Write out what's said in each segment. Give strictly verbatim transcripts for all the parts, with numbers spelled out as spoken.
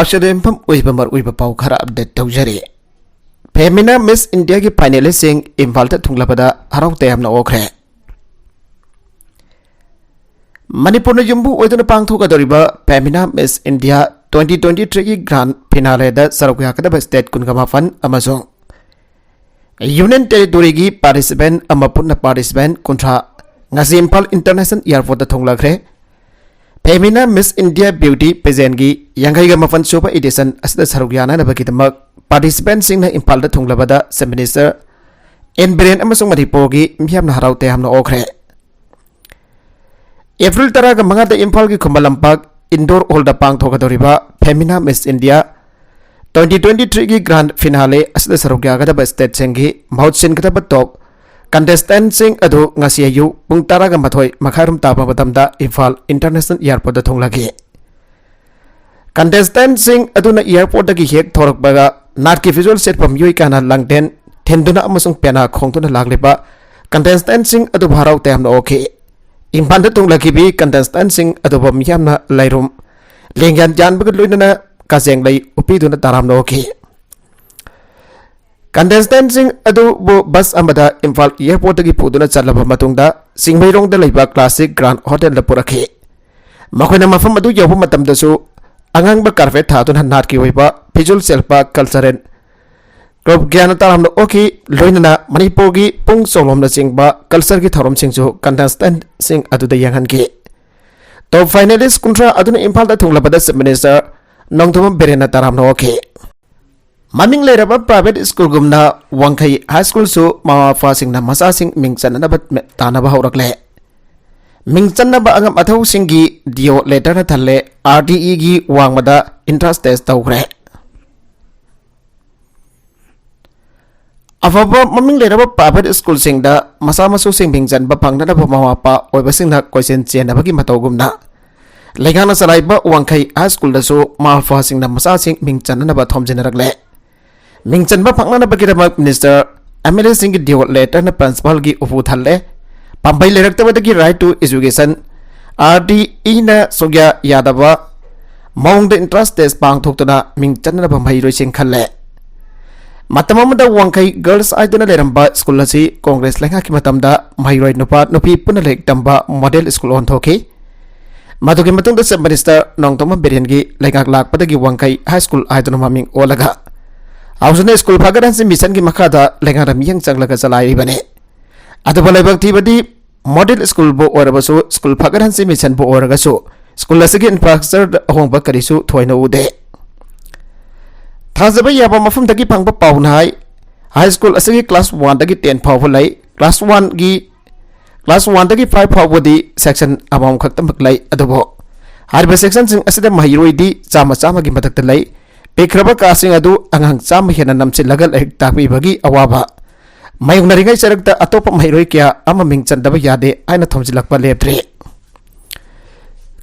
ꯑꯁꯤꯗ ꯌꯨꯝꯐꯝ ꯑꯣꯏꯕ ꯃꯔꯨꯑꯣꯏꯕ ꯄꯥꯎ ꯈꯔ ꯑꯞꯗꯦꯠ ꯇꯧꯖꯔꯤ꯫ ꯐꯦꯃꯤꯅꯥ ꯃꯤꯁ ꯏꯟꯗꯤꯌꯥꯒꯤ ꯐꯥꯏꯅꯦꯂꯤꯁꯁꯤꯡ ꯏꯝꯐꯥꯜꯗ ꯊꯨꯡꯂꯕꯗ ꯍꯔꯥꯎ ꯇꯌꯥꯝꯅ ꯑꯣꯛꯈ꯭ꯔꯦ꯫ ꯃꯅꯤꯄꯨꯔꯅ ꯌꯨꯝꯕꯨ ꯑꯣꯏꯗꯨꯅ ꯄꯥꯡꯊꯣꯛꯀꯗꯧꯔꯤꯕ ꯐꯦꯃꯤꯅꯥ ꯃꯤꯁ ꯏꯟꯗꯤꯌꯥ ꯇ꯭ꯋꯦꯟꯇꯤ ꯇ꯭ꯋꯦꯟꯇꯤ ꯊ꯭ꯔꯤꯒꯤ ꯒ꯭ꯔꯥꯟ ꯐꯤꯅꯥꯂꯦꯗ ꯁꯔꯨꯛ ꯌꯥꯒꯗꯕ ꯁ꯭ꯇꯦꯠ ꯀꯨꯟꯒ ꯃꯥꯄꯟ ꯑꯃꯁꯨꯡ ꯌꯨꯅꯤꯌꯟ ꯇꯦꯔꯤꯇꯣꯔꯤꯒꯤ ꯄꯥꯔꯇꯤꯁꯤꯄꯦꯟ ꯑꯃ ꯄꯨꯟꯅ ꯄꯥꯔꯇꯤꯁꯤꯄꯦꯟ ꯀꯨꯟꯊ꯭ꯔꯥ ꯉꯁꯤ ꯏꯝꯐꯥꯜ ꯏꯟꯇꯔꯅꯦꯁꯅꯦꯜ ꯑꯦꯌꯔꯄꯣꯔꯠꯇ ꯊꯨꯡꯂꯈ꯭ꯔꯦ꯫ ꯐꯦꯃꯤꯅꯥ ꯃꯤꯁ ꯏꯟꯗꯤꯌꯥ ꯕ꯭ꯌꯨꯇꯤ ꯄꯦꯖꯦꯟꯒꯤ ꯌꯥꯡꯈꯩꯒ ꯃꯥꯄꯟ ꯁꯨꯕ ꯏꯗꯤꯁꯟ ꯑꯁꯤꯗ ꯁꯔꯨꯛ ꯌꯥꯅꯅꯕꯒꯤꯗꯃꯛ ꯄꯥꯔꯇꯤꯁꯤꯄꯦꯟꯁꯤꯡꯅ ꯏꯝꯐꯥꯜꯗ ꯊꯨꯡꯂꯕꯗ ꯆꯤꯐ ꯃꯤꯅꯤꯁꯇꯔ ꯑꯦꯟ ꯕꯤꯔꯦꯟ ꯑꯃꯁꯨꯡ ꯃꯅꯤꯄꯨꯔꯒꯤ ꯃꯤꯌꯥꯝꯅ ꯍꯔꯥꯎ ꯇꯌꯥꯝꯅ ꯑꯣꯛꯈ꯭ꯔꯦ꯫ ꯑꯦꯄ꯭ꯔꯤꯜ ꯇꯔꯥꯒ ꯃꯉꯥꯗ ꯏꯝꯐꯥꯜꯒꯤ ꯈꯨꯃꯟ ꯂꯝꯄꯥꯛ ꯏꯟꯗꯣꯔ ꯍꯣꯜꯗ ꯄꯥꯡꯊꯣꯛꯀꯗꯧꯔꯤꯕ ꯐꯦꯃꯤꯅꯥ ꯃꯤꯁ ꯏꯟꯗꯤꯌꯥ ꯇ꯭ꯋꯦꯟꯇꯤ ꯇ꯭ꯋꯦꯟꯇꯤ ꯊ꯭ꯔꯤꯒꯤ ꯒ꯭ꯔꯥꯟ ꯐꯤꯅꯥꯂꯦ ꯑꯁꯤꯗ ꯁꯔꯨꯛ ꯌꯥꯒꯗꯕ ꯁ꯭ꯇꯦꯠꯁꯤꯡꯒꯤ ꯃꯍꯨꯠ ꯁꯤꯟꯒꯗꯕ ꯇꯣꯞ ꯀꯟꯇꯦꯁꯇꯦꯟꯠꯁꯤꯡ ꯑꯗꯨ ꯉꯁꯤ ꯑꯌꯨꯛ ꯄꯨꯡ ꯇꯔꯥꯒ ꯃꯥꯊꯣꯏ ꯃꯈꯥꯏꯔꯣꯝ ꯇꯥꯕ ꯃꯇꯝꯗ ꯏꯝꯐꯥꯜ ꯏꯟꯇꯔꯅꯦꯁꯅꯦꯜ ꯑꯦꯌꯔꯄꯣꯔꯠꯇ ꯊꯨꯡꯂꯈꯤ꯫ ꯀꯟꯇꯦꯁꯇꯦꯟꯠꯁꯤꯡ ꯑꯗꯨꯅ ꯑꯦꯌꯔꯄꯣꯔꯠꯇꯒꯤ ꯍꯦꯛ ꯊꯣꯔꯛꯄꯒ ꯅꯥꯠꯀꯤ ꯐꯤꯖꯣꯜ ꯁꯦꯠꯄ ꯃꯤꯑꯣꯏ ꯀꯌꯥꯅ ꯂꯥꯡꯗꯦꯟ ꯊꯤꯟꯗꯨꯅ ꯑꯃꯁꯨꯡ ꯄꯦꯅꯥ ꯈꯣꯡꯗꯨꯅ ꯂꯥꯛꯂꯤꯕ ꯀꯟꯇꯦꯁꯇꯦꯟꯠꯁꯤꯡ ꯑꯗꯨꯕꯨ ꯍꯔꯥꯎ ꯇꯌꯥꯝꯅ ꯑꯣꯛꯈꯤ꯫ ꯏꯝꯐꯥꯜꯗ ꯊꯨꯡꯂꯛꯈꯤꯕꯤ ꯀꯟꯇꯦꯁꯇꯦꯟꯠꯁꯤꯡ ꯑꯗꯨꯕꯨ ꯃꯤꯌꯥꯝꯅ ꯂꯩꯔꯨꯝ ꯂꯦꯡꯌꯥꯟ ꯌꯥꯟꯕꯒ ꯂꯣꯏꯅꯅ ꯀꯖꯦꯡꯂꯩ ꯎꯞꯄꯤꯗꯨꯅ ꯇꯔꯥꯝꯅ ꯑꯣꯛꯈꯤ꯫ ꯀꯟꯇꯦꯁꯇꯦꯟꯠꯁꯤꯡ ꯑꯗꯨꯕꯨ ꯕꯁ ꯑꯃꯗ ꯏꯝꯐꯥꯜ ꯑꯦꯌꯔꯄꯣꯔꯠꯇꯒꯤ ꯄꯨꯗꯨꯅ ꯆꯠꯂꯕ ꯃꯇꯨꯡꯗ ꯆꯤꯡꯃꯩꯔꯣꯡꯗ ꯂꯩꯕ ꯀ꯭ꯂꯥꯁꯤꯛ ꯒ꯭ꯔꯥꯟ ꯍꯣꯇꯦꯜꯗ ꯄꯨꯔꯛꯈꯤ꯫ ꯃꯈꯣꯏꯅ ꯃꯐꯝ ꯑꯗꯨ ꯌꯧꯕ ꯃꯇꯝꯗꯁꯨ ꯑꯉꯥꯡꯕ ꯀꯥꯔꯄꯦꯠ ꯊꯥꯗꯨꯅ ꯅꯥꯠꯀꯤ ꯑꯣꯏꯕ ꯐꯤꯖꯣꯜ ꯁꯦꯠꯄ ꯀꯜꯆꯔꯦꯜ ꯒ꯭ꯔꯨꯞ ꯀꯌꯥꯅ ꯇꯔꯥꯝꯅ ꯑꯣꯛꯈꯤ꯫ ꯂꯣꯏꯅꯅ ꯃꯅꯤꯄꯨꯔꯒꯤ ꯄꯨꯡ ꯆꯣꯂꯣꯝꯅꯆꯤꯡꯕ ꯀꯜꯆꯔꯒꯤ ꯊꯧꯔꯝꯁꯤꯡꯁꯨ ꯀꯟꯇꯦꯁꯇꯦꯟꯠꯁꯤꯡ ꯑꯗꯨꯗ ꯌꯦꯡꯍꯟꯈꯤ꯫ ꯇꯣꯞ ꯐꯥꯏꯅꯦꯂꯤꯁ ꯀꯨꯟꯊ꯭ꯔꯥ ꯑꯗꯨꯅ ꯏꯝꯐꯥꯜꯗ ꯊꯨꯡꯂꯕꯗ ꯆꯤꯐ ꯃꯤꯅꯤꯁꯇꯔ ꯅꯣꯡꯊꯣꯝꯕꯝ ꯕꯤꯔꯦꯟꯅ ꯇꯔꯥꯝꯅ ꯑꯣꯛꯈꯤ꯫ ꯃꯃꯤꯡ ꯂꯩꯔꯕ ꯄ꯭ꯔꯥꯏꯚꯦꯠ ꯁ꯭ꯀꯨꯜꯒꯨꯝꯅ ꯋꯥꯡꯈꯩ ꯍꯥꯏ ꯁ꯭ꯀꯨꯜꯁꯨ ꯃꯃꯥ ꯃꯄꯥꯁꯤꯡꯅ ꯃꯆꯥꯁꯤꯡ ꯃꯤꯡ ꯆꯟꯅꯅꯕ ꯇꯥꯟꯅꯕ ꯍꯧꯔꯛꯂꯦ꯫ ꯃꯤꯡ ꯆꯟꯅꯕ ꯑꯉꯝ ꯑꯊꯧꯁꯤꯡꯒꯤ ꯗꯤꯑꯣ ꯂꯦꯇꯔꯅ ꯊꯜꯂꯦ꯫ ꯑꯥꯔ ꯇꯤ ꯏꯒꯤ ꯋꯥꯡꯃꯗ ꯏꯟꯇ꯭ꯔꯥꯟꯁ ꯇꯦꯁ ꯇꯧꯈ꯭ꯔꯦ꯫ ꯑꯐꯕ ꯃꯃꯤꯡ ꯂꯩꯔꯕ ꯄ꯭ꯔꯥꯏꯚꯦꯠ ꯁ꯭ꯀꯨꯜꯁꯤꯡꯗ ꯃꯆꯥ ꯃꯁꯨꯁꯤꯡ ꯃꯤꯡ ꯆꯟꯕ ꯐꯪꯅꯅꯕ ꯃꯃꯥ ꯃꯄꯥ ꯑꯣꯏꯕꯁꯤꯡꯅ ꯀꯣꯏꯆꯦꯟ ꯆꯦꯟꯅꯕꯒꯤ ꯃꯇꯧꯒꯨꯝꯅ ꯂꯩꯉꯥꯛꯅ ꯆꯂꯥꯏꯕ ꯋꯥꯡꯈꯩ ꯍꯥꯏ ꯁ꯭ꯀꯨꯜꯗꯁꯨ ꯃꯃꯥ ꯃꯄꯥꯁꯤꯡꯅ ꯃꯆꯥꯁꯤꯡ ꯃꯤꯡ ꯆꯟꯅꯅꯕ ꯊꯣꯝꯖꯤꯟꯅꯔꯛꯂꯦ꯫ ꯃꯤꯡ ꯆꯟꯕ ꯐꯪꯅꯅꯕꯒꯤꯗꯃꯛ ꯃꯤꯅꯤꯁꯇꯔ ꯑꯦꯝ ꯑꯦꯜ ꯑꯦꯁꯤꯡꯒꯤ ꯗꯤꯑꯣ ꯂꯦꯇꯔꯅ ꯄ꯭ꯔꯤꯟꯁꯤꯄꯥꯜꯒꯤ ꯎꯄꯨ ꯊꯜꯂꯦ꯫ ꯄꯥꯝꯕꯩ ꯂꯩꯔꯛꯇꯕꯗꯒꯤ right to education, R T ꯏꯅ ꯁꯨꯛꯌꯥ ꯌꯥꯗꯕ ꯃꯑꯣꯡꯗ entrance test ꯄꯥꯡꯊꯣꯛꯇꯨꯅ ꯃꯤꯡ ꯆꯟꯅꯅꯕ ꯃꯍꯩꯔꯣꯏꯁꯤꯡ ꯈꯜꯂꯦ꯫ ꯃꯇꯝ ꯑꯃꯗ ꯋꯥꯡꯈꯩ Girls ꯍꯥꯏꯗꯨꯅ ꯂꯩꯔꯝꯕ ꯁ꯭ꯀꯨꯜ ꯑꯁꯤ ꯀꯣꯡꯒ꯭ꯔꯦꯁ ꯂꯩꯉꯥꯛꯀꯤ ꯃꯇꯝꯗ ꯃꯍꯩꯔꯣꯏ ꯅꯨꯄꯥ ꯅꯨꯄꯤ ꯄꯨꯟꯅ ꯂꯥꯏꯔꯤꯛ ꯇꯝꯕ ꯃꯣꯗꯦꯜ ꯁ꯭ꯀꯨꯜ ꯑꯣꯟꯊꯣꯛꯈꯤ꯫ ꯃꯗꯨꯒꯤ ꯃꯇꯨꯡꯗ Chief Minister ꯅꯣꯡꯊꯣꯝꯕꯝ ꯕꯤꯔꯦꯟꯒꯤ ꯂꯩꯉꯥꯛ ꯂꯥꯛꯄꯗꯒꯤ ꯋꯥꯡꯈꯩ ꯍꯥꯏ ꯁ꯭ꯀꯨꯜ ꯍꯥꯏꯗꯨꯅ ꯃꯃꯤꯡ ꯑꯣꯜꯂꯒ ꯍꯧꯖꯤꯛꯅ ꯁ꯭ꯀꯨꯜ ꯐꯒꯠꯍꯟꯁꯤ ꯃꯤꯁꯟꯒꯤ ꯃꯈꯥꯗ ꯂꯩꯉꯥꯛꯅ ꯃꯤꯠꯌꯦꯡ ꯆꯪꯂꯒ ꯆꯂꯥꯏꯔꯤꯕꯅꯤ꯫ ꯑꯗꯨꯕꯨ ꯂꯥꯏꯕꯛ ꯊꯤꯕꯗꯤ ꯃꯣꯗꯦꯜ ꯁ꯭ꯀꯨꯜꯕꯨ ꯑꯣꯏꯔꯕꯁꯨ, ꯁ꯭ꯀꯨꯜ ꯐꯒꯠꯍꯟꯁꯤ ꯃꯤꯁꯟꯕꯨ ꯑꯣꯏꯔꯒꯁꯨ, ꯁ꯭ꯀꯨꯜ ꯑꯁꯤꯒꯤ infrastructure ꯑꯍꯣꯡꯕ ꯀꯔꯤꯁꯨ ꯊꯣꯏꯅ ꯎꯗꯦ꯫ ꯊꯥꯖꯕ ꯌꯥꯕ ꯃꯐꯝꯗꯒꯤ ꯐꯪꯕ ꯄꯥꯎꯅ ꯍꯥꯏ, ꯍꯥꯏ ꯁ꯭ꯀꯨꯜ ꯑꯁꯤꯒꯤ class one ꯗꯒꯤ ten ꯐꯥꯎꯕ ꯂꯩ꯫ Class one ꯒꯤ, class one ꯗꯒꯤ five ꯐꯥꯎꯕꯗꯤ section ꯑꯃꯃꯝ ꯈꯛꯇꯃꯛ ꯂꯩ꯫ ꯑꯗꯨꯕꯨ ꯍꯥꯏꯔꯤꯕ sectionꯁꯤꯡ ꯑꯁꯤꯗ ꯃꯍꯩꯔꯣꯏꯗꯤ ꯆꯥꯝꯃ, ꯆꯥꯝꯃꯒꯤ ꯃꯊꯛꯇ ꯂꯩ꯫ ꯄꯤꯛꯈ꯭ꯔꯕ ꯀꯥꯁꯤꯡ ꯑꯗꯨ ꯑꯉꯥꯡ ꯆꯥꯝꯃ ꯍꯦꯟꯅ ꯅꯝꯁꯤꯜꯂꯒ ꯂꯥꯏꯔꯤꯛ ꯇꯥꯛꯄꯤꯕꯒꯤ ꯑꯋꯥꯕ ꯃꯥꯌꯣꯛꯅꯔꯤꯉꯩ ꯆꯔꯛꯇ ꯑꯇꯣꯞꯄ ꯃꯍꯩꯔꯣꯏ ꯀꯌꯥ ꯑꯃ ꯃꯤꯡ ꯆꯟꯗꯕ ꯌꯥꯗꯦ ꯍꯥꯏꯅ ꯊꯣꯝꯖꯤꯜꯂꯛꯄ ꯂꯦꯞꯇ꯭ꯔꯤ꯫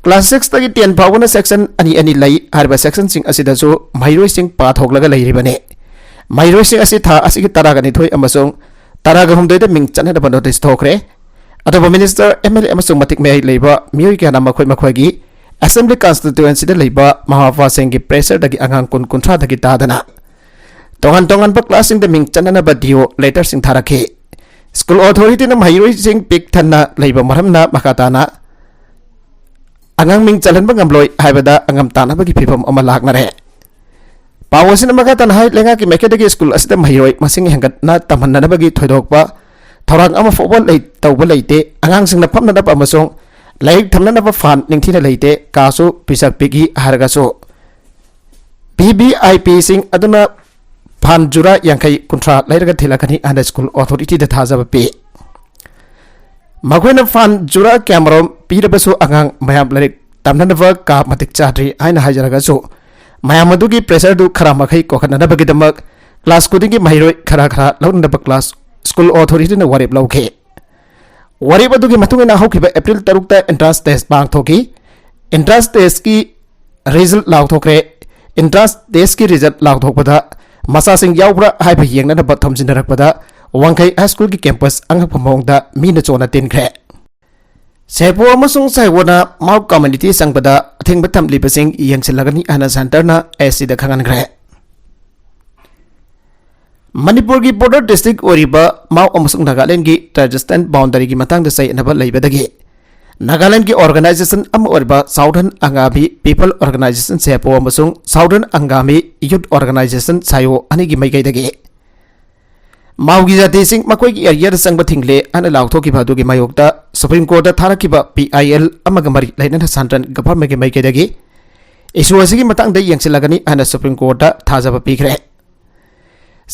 Class six ꯇꯒꯤ ten ꯐꯥꯎꯕꯅ section ꯑꯅꯤ ꯑꯅꯤ ꯂꯩ꯫ ꯍꯥꯏꯔꯤꯕ sectionꯁꯤꯡ ꯑꯁꯤꯗꯁꯨ ꯃꯍꯩꯔꯣꯏꯁꯤꯡ ꯄꯥꯊꯣꯛꯂꯒ ꯂꯩꯔꯤꯕꯅꯤ꯫ ꯃꯍꯩꯔꯣꯏꯁꯤꯡ ꯑꯁꯤ ꯊꯥ ꯑꯁꯤꯒꯤ ꯇꯔꯥꯒ ꯅꯤꯊꯣꯏ ꯑꯃꯁꯨꯡ ꯇꯔꯥꯒ ꯍꯨꯝꯗꯣꯏꯗ ꯃꯤꯡ ꯆꯟꯅꯅꯕ notice ꯊꯣꯛꯈ꯭ꯔꯦ꯫ ꯑꯗꯨꯕꯨ minister, MLA ꯑꯃꯁꯨꯡ ꯃꯇꯤꯛ ꯃꯌꯥꯏ ꯂꯩꯕ ꯃꯤꯑꯣꯏ ꯀꯌꯥꯅ ꯃꯈꯣꯏ ꯃꯈꯣꯏꯒꯤ assembly constituencyꯗ ꯂꯩꯕ ꯃꯃꯥ ꯃꯄꯥꯁꯤꯡꯒꯤ pressureꯗꯒꯤ ꯑꯉꯥꯡ ꯀꯨꯟ, ꯀꯨꯟꯊ꯭ꯔꯥꯗꯒꯤ ꯇꯥꯗꯅ ꯇꯣꯉꯥꯟ ꯇꯣꯉꯥꯟꯕ classꯁꯤꯡꯗ ꯃꯤꯡ ꯆꯟꯅꯅꯕ D O letterꯁꯤꯡ ꯊꯥꯔꯛꯈꯤ꯫ School authorityꯅ ꯃꯍꯩꯔꯣꯏꯁꯤꯡ ꯄꯤꯛ ꯊꯟꯅ ꯂꯩꯕ ꯃꯔꯝꯅ ꯃꯈꯥ ꯇꯥꯅ ꯑꯉꯥꯡ ꯃꯤꯡ ꯆꯜꯍꯟꯕ ꯉꯝꯂꯣꯏ ꯍꯥꯏꯕꯗ ꯑꯉꯝ ꯇꯥꯅꯕꯒꯤ ꯐꯤꯚꯝ ꯑꯃ ꯂꯥꯛꯅꯔꯦ꯫ ꯄꯥꯎ ꯑꯁꯤꯅ ꯃꯈꯥ ꯇꯥꯅ ꯍꯥꯏ, ꯂꯩꯉꯥꯛꯀꯤ ꯃꯥꯏꯀꯩꯗꯒꯤ ꯁ꯭ꯀꯨꯜ ꯑꯁꯤꯗ ꯃꯍꯩꯔꯣꯏ ꯃꯁꯤꯡ ꯍꯦꯟꯒꯠꯅ ꯇꯝꯍꯟꯅꯅꯕꯒꯤ ꯊꯣꯏꯗꯣꯛꯄ ꯊꯧꯔꯥꯡ ꯑꯃ ꯐꯥꯎꯕ ꯂꯩ-, ꯇꯧꯕ ꯂꯩꯇꯦ꯫ ꯑꯉꯥꯡꯁꯤꯡꯅ ꯐꯝꯅꯅꯕ ꯑꯃꯁꯨꯡ ꯂꯥꯏꯔꯤꯛ ꯊꯝꯅꯅꯕ ꯐꯥꯟ ꯅꯤꯡꯊꯤꯅ ꯂꯩꯇꯦ꯫ ꯀꯥꯁꯨ ꯄꯤꯁꯛ ꯄꯤꯛꯏ ꯍꯥꯏꯔꯒꯁꯨ, ꯚꯤ ꯚꯤ ꯑꯥꯏ ꯄꯤꯁꯤꯡ ꯑꯗꯨꯅ ꯐꯥꯟ ꯖꯨꯔꯥ ꯌꯥꯡꯈꯩ, ꯀꯨꯟꯊ꯭ꯔꯥ ꯂꯩꯔꯒ ꯊꯤꯜꯂꯛꯀꯅꯤ ꯍꯥꯏꯅ ꯁ꯭ꯀꯨꯜ ꯑꯣꯊꯣꯔꯤꯇꯤꯗ ꯊꯥꯖꯕ ꯄꯤ꯫ ꯃꯈꯣꯏꯅ ꯐꯥꯟ ꯖꯨꯔꯥ ꯀꯌꯥꯃꯔꯣꯝ ꯄꯤꯔꯕꯁꯨ ꯑꯉꯥꯡ ꯃꯌꯥꯝ ꯂꯥꯏꯔꯤꯛ ꯇꯝꯅꯅꯕ ꯀꯥ ꯃꯇꯤꯛ ꯆꯥꯗ꯭ꯔꯤ ꯍꯥꯏꯅ ꯍꯥꯏꯖꯔꯒꯁꯨ, ꯃꯌꯥꯝ ꯑꯗꯨꯒꯤ pressureꯗꯨ ꯈꯔ ꯃꯈꯩ ꯀꯣꯛꯍꯟꯅꯅꯕꯒꯤꯗꯃꯛ class ꯈꯨꯗꯤꯡꯒꯤ ꯃꯍꯩꯔꯣꯏ ꯈꯔ ꯈꯔ ꯂꯧꯅꯅꯕ class, ꯁ꯭ꯀꯨꯜ ꯑꯣꯊꯣꯔꯤꯇꯤꯅ ꯋꯥꯔꯦꯞ ꯂꯧꯈꯤ꯫ ꯋꯥꯔꯦꯞ ꯑꯗꯨꯒꯤ ꯃꯇꯨꯡ ꯏꯟꯅ ꯍꯧꯈꯤꯕ April ꯇꯔꯨꯛꯇ entrance test ꯄꯥꯡꯊꯣꯛꯈꯤ꯫ Entrance testꯀꯤ result ꯂꯥꯎꯊꯣꯛꯈ꯭ꯔꯦ꯫ Entrance testꯀꯤ result ꯂꯥꯎꯊꯣꯛꯄꯗ ꯃꯆꯥꯁꯤꯡ ꯌꯥꯎꯕ꯭ꯔꯥ ꯍꯥꯏꯕ ꯌꯦꯡꯅꯅꯕ ꯊꯣꯝꯖꯤꯟꯅꯔꯛꯄꯗ ꯋꯥꯡꯈꯩ ꯍꯥꯏ ꯁ꯭ꯀꯨꯜꯒꯤ campus ꯑꯉꯛꯄ ꯃꯑꯣꯡꯗ ꯃꯤꯅ ꯆꯣꯟꯅ ꯇꯤꯟꯈ꯭ꯔꯦ꯫ ꯁꯦꯄꯣ ꯑꯃꯁꯨꯡ ꯁꯥꯏꯋꯣꯅ ꯃꯥꯎ ꯀꯝꯃ꯭ꯌꯨꯅꯤꯇꯤ ꯆꯪꯕꯗ ꯑꯊꯤꯡꯕ ꯊꯝꯂꯤꯕꯁꯤꯡ ꯌꯦꯡꯁꯤꯜꯂꯒꯅꯤ ꯍꯥꯏꯅ ꯁꯦꯟꯇꯔꯅ ꯑꯦꯁ ꯁꯤꯗ ꯈꯪꯍꯟꯈ꯭ꯔꯦ꯫ ꯃꯅꯤꯄꯨꯔꯒꯤ ꯕꯣꯔꯗꯔ ꯗꯤꯁꯇ꯭ꯔꯤꯛ ꯑꯣꯏꯔꯤꯕ ꯃꯥꯎ ꯑꯃꯁꯨꯡ ꯅꯥꯒꯥꯂꯦꯟꯗꯒꯤ ꯇ꯭ꯔꯥꯟꯖꯤꯁꯟ ꯕꯥꯎꯟꯗꯔꯤꯒꯤ ꯃꯇꯥꯡꯗ ꯆꯌꯦꯠꯅꯕ ꯂꯩꯕꯗꯒꯤ ꯅꯥꯒꯥꯂꯦꯟꯗꯒꯤ ꯑꯣꯔꯒꯅꯥꯏꯖꯦꯁꯟ ꯑꯃ ꯑꯣꯏꯔꯤꯕ ꯁꯥꯎꯗꯔꯟ ꯑꯪꯒꯥꯃꯤ ꯄꯤꯄꯜ ꯑꯣꯔꯒꯅꯥꯏꯖꯦꯁꯟ, ꯁꯦꯄꯣ, ꯑꯃꯁꯨꯡ ꯁꯥꯎꯗꯔꯟ ꯑꯪꯒꯥꯃꯤ ꯌꯨꯠ ꯑꯣꯔꯒꯅꯥꯏꯖꯦꯁꯟ, ꯁꯥꯏꯑꯣ, ꯑꯅꯤꯒꯤ ꯃꯥꯏꯀꯩꯗꯒꯤ ꯃꯥꯎꯒꯤ ꯖꯥꯇꯤꯁꯤꯡ ꯃꯈꯣꯏꯒꯤ ꯑꯦꯔꯤꯌꯥꯗ ꯆꯪꯕ ꯊꯤꯡꯂꯦ ꯍꯥꯏꯅ ꯂꯥꯎꯊꯣꯛꯈꯤꯕ ꯑꯗꯨꯒꯤ ꯃꯥꯌꯣꯛꯇ ꯁꯨꯄ꯭ꯔꯤꯝ ꯀꯣꯔꯠꯇ ꯊꯥꯔꯛꯈꯤꯕ ꯄꯤ ꯑꯥꯏ ꯑꯦꯜ ꯑꯃꯒ ꯃꯔꯤ ꯂꯩꯅꯅ ꯁꯦꯟꯇ꯭ꯔꯦꯜ ꯒꯚꯔꯟꯃꯦꯟꯠꯀꯤ ꯃꯥꯏꯀꯩꯗꯒꯤ ꯏꯁꯨ ꯑꯁꯤꯒꯤ ꯃꯇꯥꯡꯗ ꯌꯦꯡꯁꯤꯜꯂꯒꯅꯤ ꯍꯥꯏꯅ ꯁꯨꯄ꯭ꯔꯤꯝ ꯀꯣꯔꯠꯇ ꯊꯥꯖꯕ ꯄꯤꯈ꯭ꯔꯦ꯫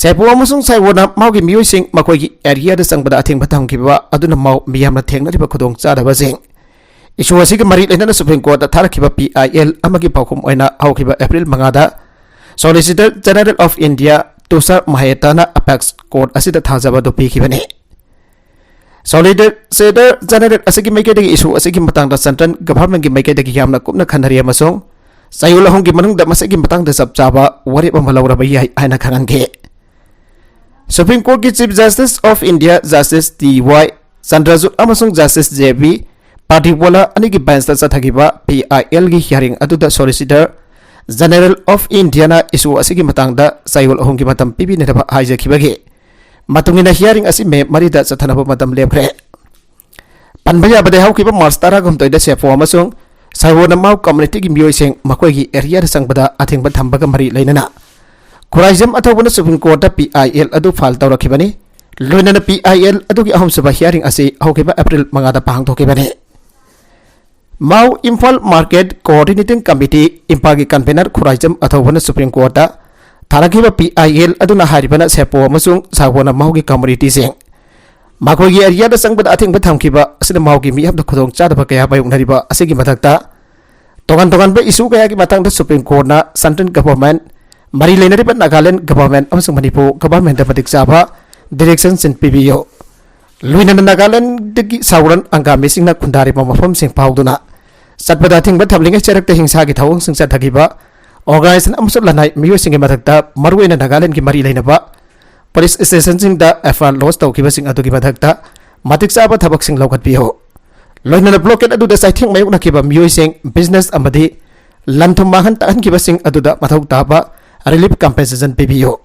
ꯁꯦꯄꯣ ꯑꯃꯁꯨꯡ ꯁꯥꯏꯋꯣꯅ ꯃꯥꯎꯒꯤ ꯃꯤꯑꯣꯏꯁꯤꯡ ꯃꯈꯣꯏꯒꯤ ꯑꯦꯔꯤꯌꯥꯗ ꯆꯪꯕꯗ ꯑꯊꯤꯡꯕ ꯊꯝꯈꯤꯕ ꯑꯗꯨꯅ ꯃꯥꯎ ꯃꯤꯌꯥꯝꯅ ꯊꯦꯡꯅꯔꯤꯕ ꯈꯨꯗꯣꯡꯆꯥꯗꯕꯁꯤꯡ ꯏꯁꯨ ꯑꯁꯤꯒ ꯃꯔꯤ ꯂꯩꯅꯅ ꯁꯨꯄ꯭ꯔꯤꯝ ꯀꯣꯔꯠꯇ ꯊꯥꯔꯛꯈꯤꯕ ꯄꯤ ꯑꯥꯏ ꯑꯦꯜ ꯑꯃꯒꯤ ꯄꯥꯎꯈꯨꯝ ꯑꯣꯏꯅ ꯍꯧꯈꯤꯕ ꯑꯦꯄ꯭ꯔꯤꯜ ꯃꯉꯥꯗ Solicitor General of India Tushar ꯃꯍꯦꯇꯥꯅ ꯑꯦꯄꯦꯛꯁ ꯀꯣꯔꯠ ꯑꯁꯤꯗ ꯊꯥꯖꯕ ꯑꯗꯨ ꯄꯤꯈꯤꯕꯅꯤ꯫ Solicitor General ꯑꯁꯤꯒꯤ ꯃꯥꯏꯀꯩꯗꯒꯤ ꯏꯁꯨ ꯑꯁꯤꯒꯤ ꯃꯇꯥꯡꯗ ꯁꯦꯟꯇ꯭ꯔꯦꯜ ꯒꯚꯔꯟꯃꯦꯟꯠꯀꯤ ꯃꯥꯏꯀꯩꯗꯒꯤ ꯌꯥꯝꯅ ꯀꯨꯞꯅ ꯈꯟꯅꯔꯤ ꯑꯃꯁꯨꯡ ꯆꯌꯣꯜ ꯑꯍꯨꯝꯒꯤ ꯃꯅꯨꯡꯗ ꯃꯁꯤꯒꯤ ꯃꯇꯥꯡꯗ ꯆꯞ ꯆꯥꯕ ꯋꯥꯔꯦꯞ ꯑꯃ ꯂꯧꯔꯕ ꯌꯥꯏ ꯍꯥꯏꯅ ꯈꯪꯍꯟꯈꯤ꯫ ꯁꯨꯄ꯭ꯔꯤꯝ ꯀꯣꯔꯠꯀꯤ chief justice of India justice D Y Chandrachud ꯑꯃꯁꯨꯡ ꯖꯁꯇꯤꯁ ꯖꯦ ꯕꯤ ꯄꯥꯔꯗꯤꯋꯥꯂꯥ ꯑꯅꯤꯒꯤ ꯕꯦꯟꯆꯇ ꯆꯠꯊꯈꯤꯕ ꯄꯤ ꯑꯥꯏ ꯑꯦꯜꯒꯤ ꯍꯤꯌꯥꯔꯤꯡ ꯑꯗꯨꯗ ꯁꯣꯂꯤꯁꯤꯇꯔ ꯖꯦꯅꯔꯦꯜ ꯑꯣꯐ ꯏꯟꯗꯤꯌꯥꯅ ꯏꯁꯨ ꯑꯁꯤꯒꯤ ꯃꯇꯥꯡꯗ ꯆꯌꯣꯜ ꯑꯍꯨꯝꯒꯤ ꯃꯇꯝ ꯄꯤꯕꯤꯅꯅꯕ ꯍꯥꯏꯖꯈꯤꯕꯒꯤ ꯃꯇꯨꯡ ꯏꯟꯅ ꯍꯤꯌꯥꯔꯤꯡ ꯑꯁꯤ ꯃꯦ ꯃꯔꯤꯗ ꯆꯠꯊꯅꯕ ꯃꯇꯝ ꯂꯦꯞꯈ꯭ꯔꯦ꯫ ꯄꯟꯕ ꯌꯥꯕꯗ, ꯍꯧꯈꯤꯕ ꯃꯥꯔꯆ ꯇꯔꯥꯍꯨꯝꯗꯣꯏꯗ ꯁꯦꯐꯣ ꯑꯃꯁꯨꯡ ꯁꯥꯏꯋꯣꯅ ꯃꯥꯎ ꯀꯝꯃ꯭ꯌꯨꯅꯤꯇꯤꯒꯤ ꯃꯤꯑꯣꯏꯁꯤꯡ ꯃꯈꯣꯏꯒꯤ ꯑꯦꯔꯤꯌꯥꯗ ꯆꯪꯕꯗ ꯑꯊꯤꯡꯕ ꯊꯝꯕꯒ ꯃꯔꯤ ꯂꯩꯅꯅ ꯈꯨꯔꯥꯏꯖꯝ ꯑꯊꯧꯕꯅ ꯁꯨꯄ꯭ꯔꯤꯝ ꯀꯣꯔꯠꯇ ꯄꯤ ꯑꯥꯏ ꯑꯦꯜ ꯑꯗꯨ ꯐꯥꯏꯜ ꯇꯧꯔꯛꯈꯤꯕꯅꯤ꯫ ꯂꯣꯏꯅꯅ ꯄꯤ ꯑꯥꯏ ꯑꯦꯜ ꯑꯗꯨꯒꯤ ꯑꯍꯨꯝꯁꯨꯕ ꯍꯤꯌꯥꯔꯤꯡ ꯑꯁꯤ ꯍꯧꯈꯤꯕ ꯑꯦꯄ꯭ꯔꯤꯜ ꯃꯉꯥꯗ ꯄꯥꯡꯊꯣꯛꯈꯤꯕꯅꯤ꯫ Mao Imphal market coordinating committee, ꯏꯝꯐꯥꯜꯒꯤ ꯀꯟꯚꯦꯅꯔ ꯈꯨꯔꯥꯏꯖꯝ ꯑꯊꯧꯕꯅ ꯁꯨꯄ꯭ꯔꯤꯝ ꯀꯣꯔꯠꯇ ꯊꯥꯔꯛꯈꯤꯕ ꯄꯤ ꯑꯥꯏ ꯑꯦꯜ ꯑꯗꯨꯅ ꯍꯥꯏꯔꯤꯕꯅ ꯁꯦꯄꯣ ꯑꯃꯁꯨꯡ ꯁꯥꯒꯣꯅ ꯃꯥꯎꯒꯤ ꯀꯝꯃꯨꯅꯤꯇꯤꯁꯤꯡ ꯃꯈꯣꯏꯒꯤ ꯑꯦꯔꯤꯌꯥꯗ ꯆꯪꯕꯗ ꯑꯊꯤꯡꯕ ꯊꯝꯈꯤꯕ ꯑꯁꯤꯅ ꯃꯥꯎꯒꯤ ꯃꯤꯌꯥꯝꯗ ꯈꯨꯗꯣꯡꯆꯥꯗꯕ ꯀꯌꯥ ꯃꯥꯌꯣꯛꯅꯔꯤꯕ ꯑꯁꯤꯒꯤ ꯃꯊꯛꯇ, ꯇꯣꯉꯥꯟ ꯇꯣꯉꯥꯟꯕ ꯏꯁꯨ ꯀꯌꯥꯒꯤ ꯃꯇꯥꯡꯗ ꯁꯨꯄ꯭ꯔꯤꯝ ꯀꯣꯔꯠꯅ ꯁꯦꯟꯇ꯭ꯔꯦꯜ ꯒꯚꯔꯟꯃꯦꯟꯠ, ꯃꯔꯤ ꯂꯩꯅꯔꯤꯕ ꯅꯥꯒꯥꯂꯦꯟꯗ ꯒꯚꯔꯟꯃꯦꯟꯠ ꯑꯃꯁꯨꯡ ꯃꯅꯤꯄꯨꯔ ꯒꯚꯔꯟꯃꯦꯟꯠꯇ ꯃꯇꯤꯛ ꯆꯥꯕ ꯗꯤꯔꯦꯛꯁꯟꯁꯤꯡ ꯄꯤꯕꯤꯌꯨ꯫ ꯂꯣꯏꯅꯅ ꯅꯥꯒꯥꯂꯦꯟꯗꯒꯤ ꯁꯥꯎꯔꯟ ꯑꯪꯒꯥꯃꯤꯁꯤꯡꯅ ꯈꯨꯟꯗꯥꯔꯤꯕ ꯃꯐꯝꯁꯤꯡ ꯐꯥꯎꯗꯨꯅ ꯆꯠꯄꯗ ꯑꯊꯤꯡꯕ ꯊꯝꯂꯤꯉꯩ ꯆꯩꯔꯛꯇ ꯍꯤꯡꯁꯥꯒꯤ ꯊꯧꯑꯣꯡꯁꯤꯡ ꯆꯠꯊꯈꯤꯕ ꯑꯣꯔꯒꯅꯥꯏꯖꯦꯁꯟ ꯑꯃꯁꯨꯡ ꯂꯅꯥꯏ ꯃꯤꯑꯣꯏꯁꯤꯡꯒꯤ ꯃꯊꯛꯇ, ꯃꯔꯨꯑꯣꯏꯅ ꯅꯥꯒꯥꯂꯦꯟꯗꯒꯤ ꯃꯔꯤ ꯂꯩꯅꯕ ꯄꯨꯂꯤꯁ ꯁ꯭ꯇꯦꯁꯟꯁꯤꯡꯗ ꯑꯦꯐ ꯑꯥꯏ ꯑꯥꯔ ꯂꯣꯗꯖ ꯇꯧꯈꯤꯕꯁꯤꯡ ꯑꯗꯨꯒꯤ ꯃꯊꯛꯇ ꯃꯇꯤꯛ ꯆꯥꯕ ꯊꯕꯛꯁꯤꯡ ꯂꯧꯈꯠꯄꯤꯌꯨ꯫ ꯂꯣꯏꯅꯅ blockade ꯑꯗꯨꯗ ꯆꯩꯊꯦꯡ ꯃꯥꯌꯣꯛꯅꯈꯤꯕ ꯃꯤꯑꯣꯏꯁꯤꯡ, business ꯑꯃꯗꯤ ꯂꯟ ꯊꯨꯝ ꯃꯥꯡꯍꯟ ꯇꯥꯛꯍꯟꯈꯤꯕꯁꯤꯡ ꯑꯗꯨꯗ ꯃꯊꯧ ꯇꯥꯕ relief compensation ꯄꯤꯕꯤꯌꯨ꯫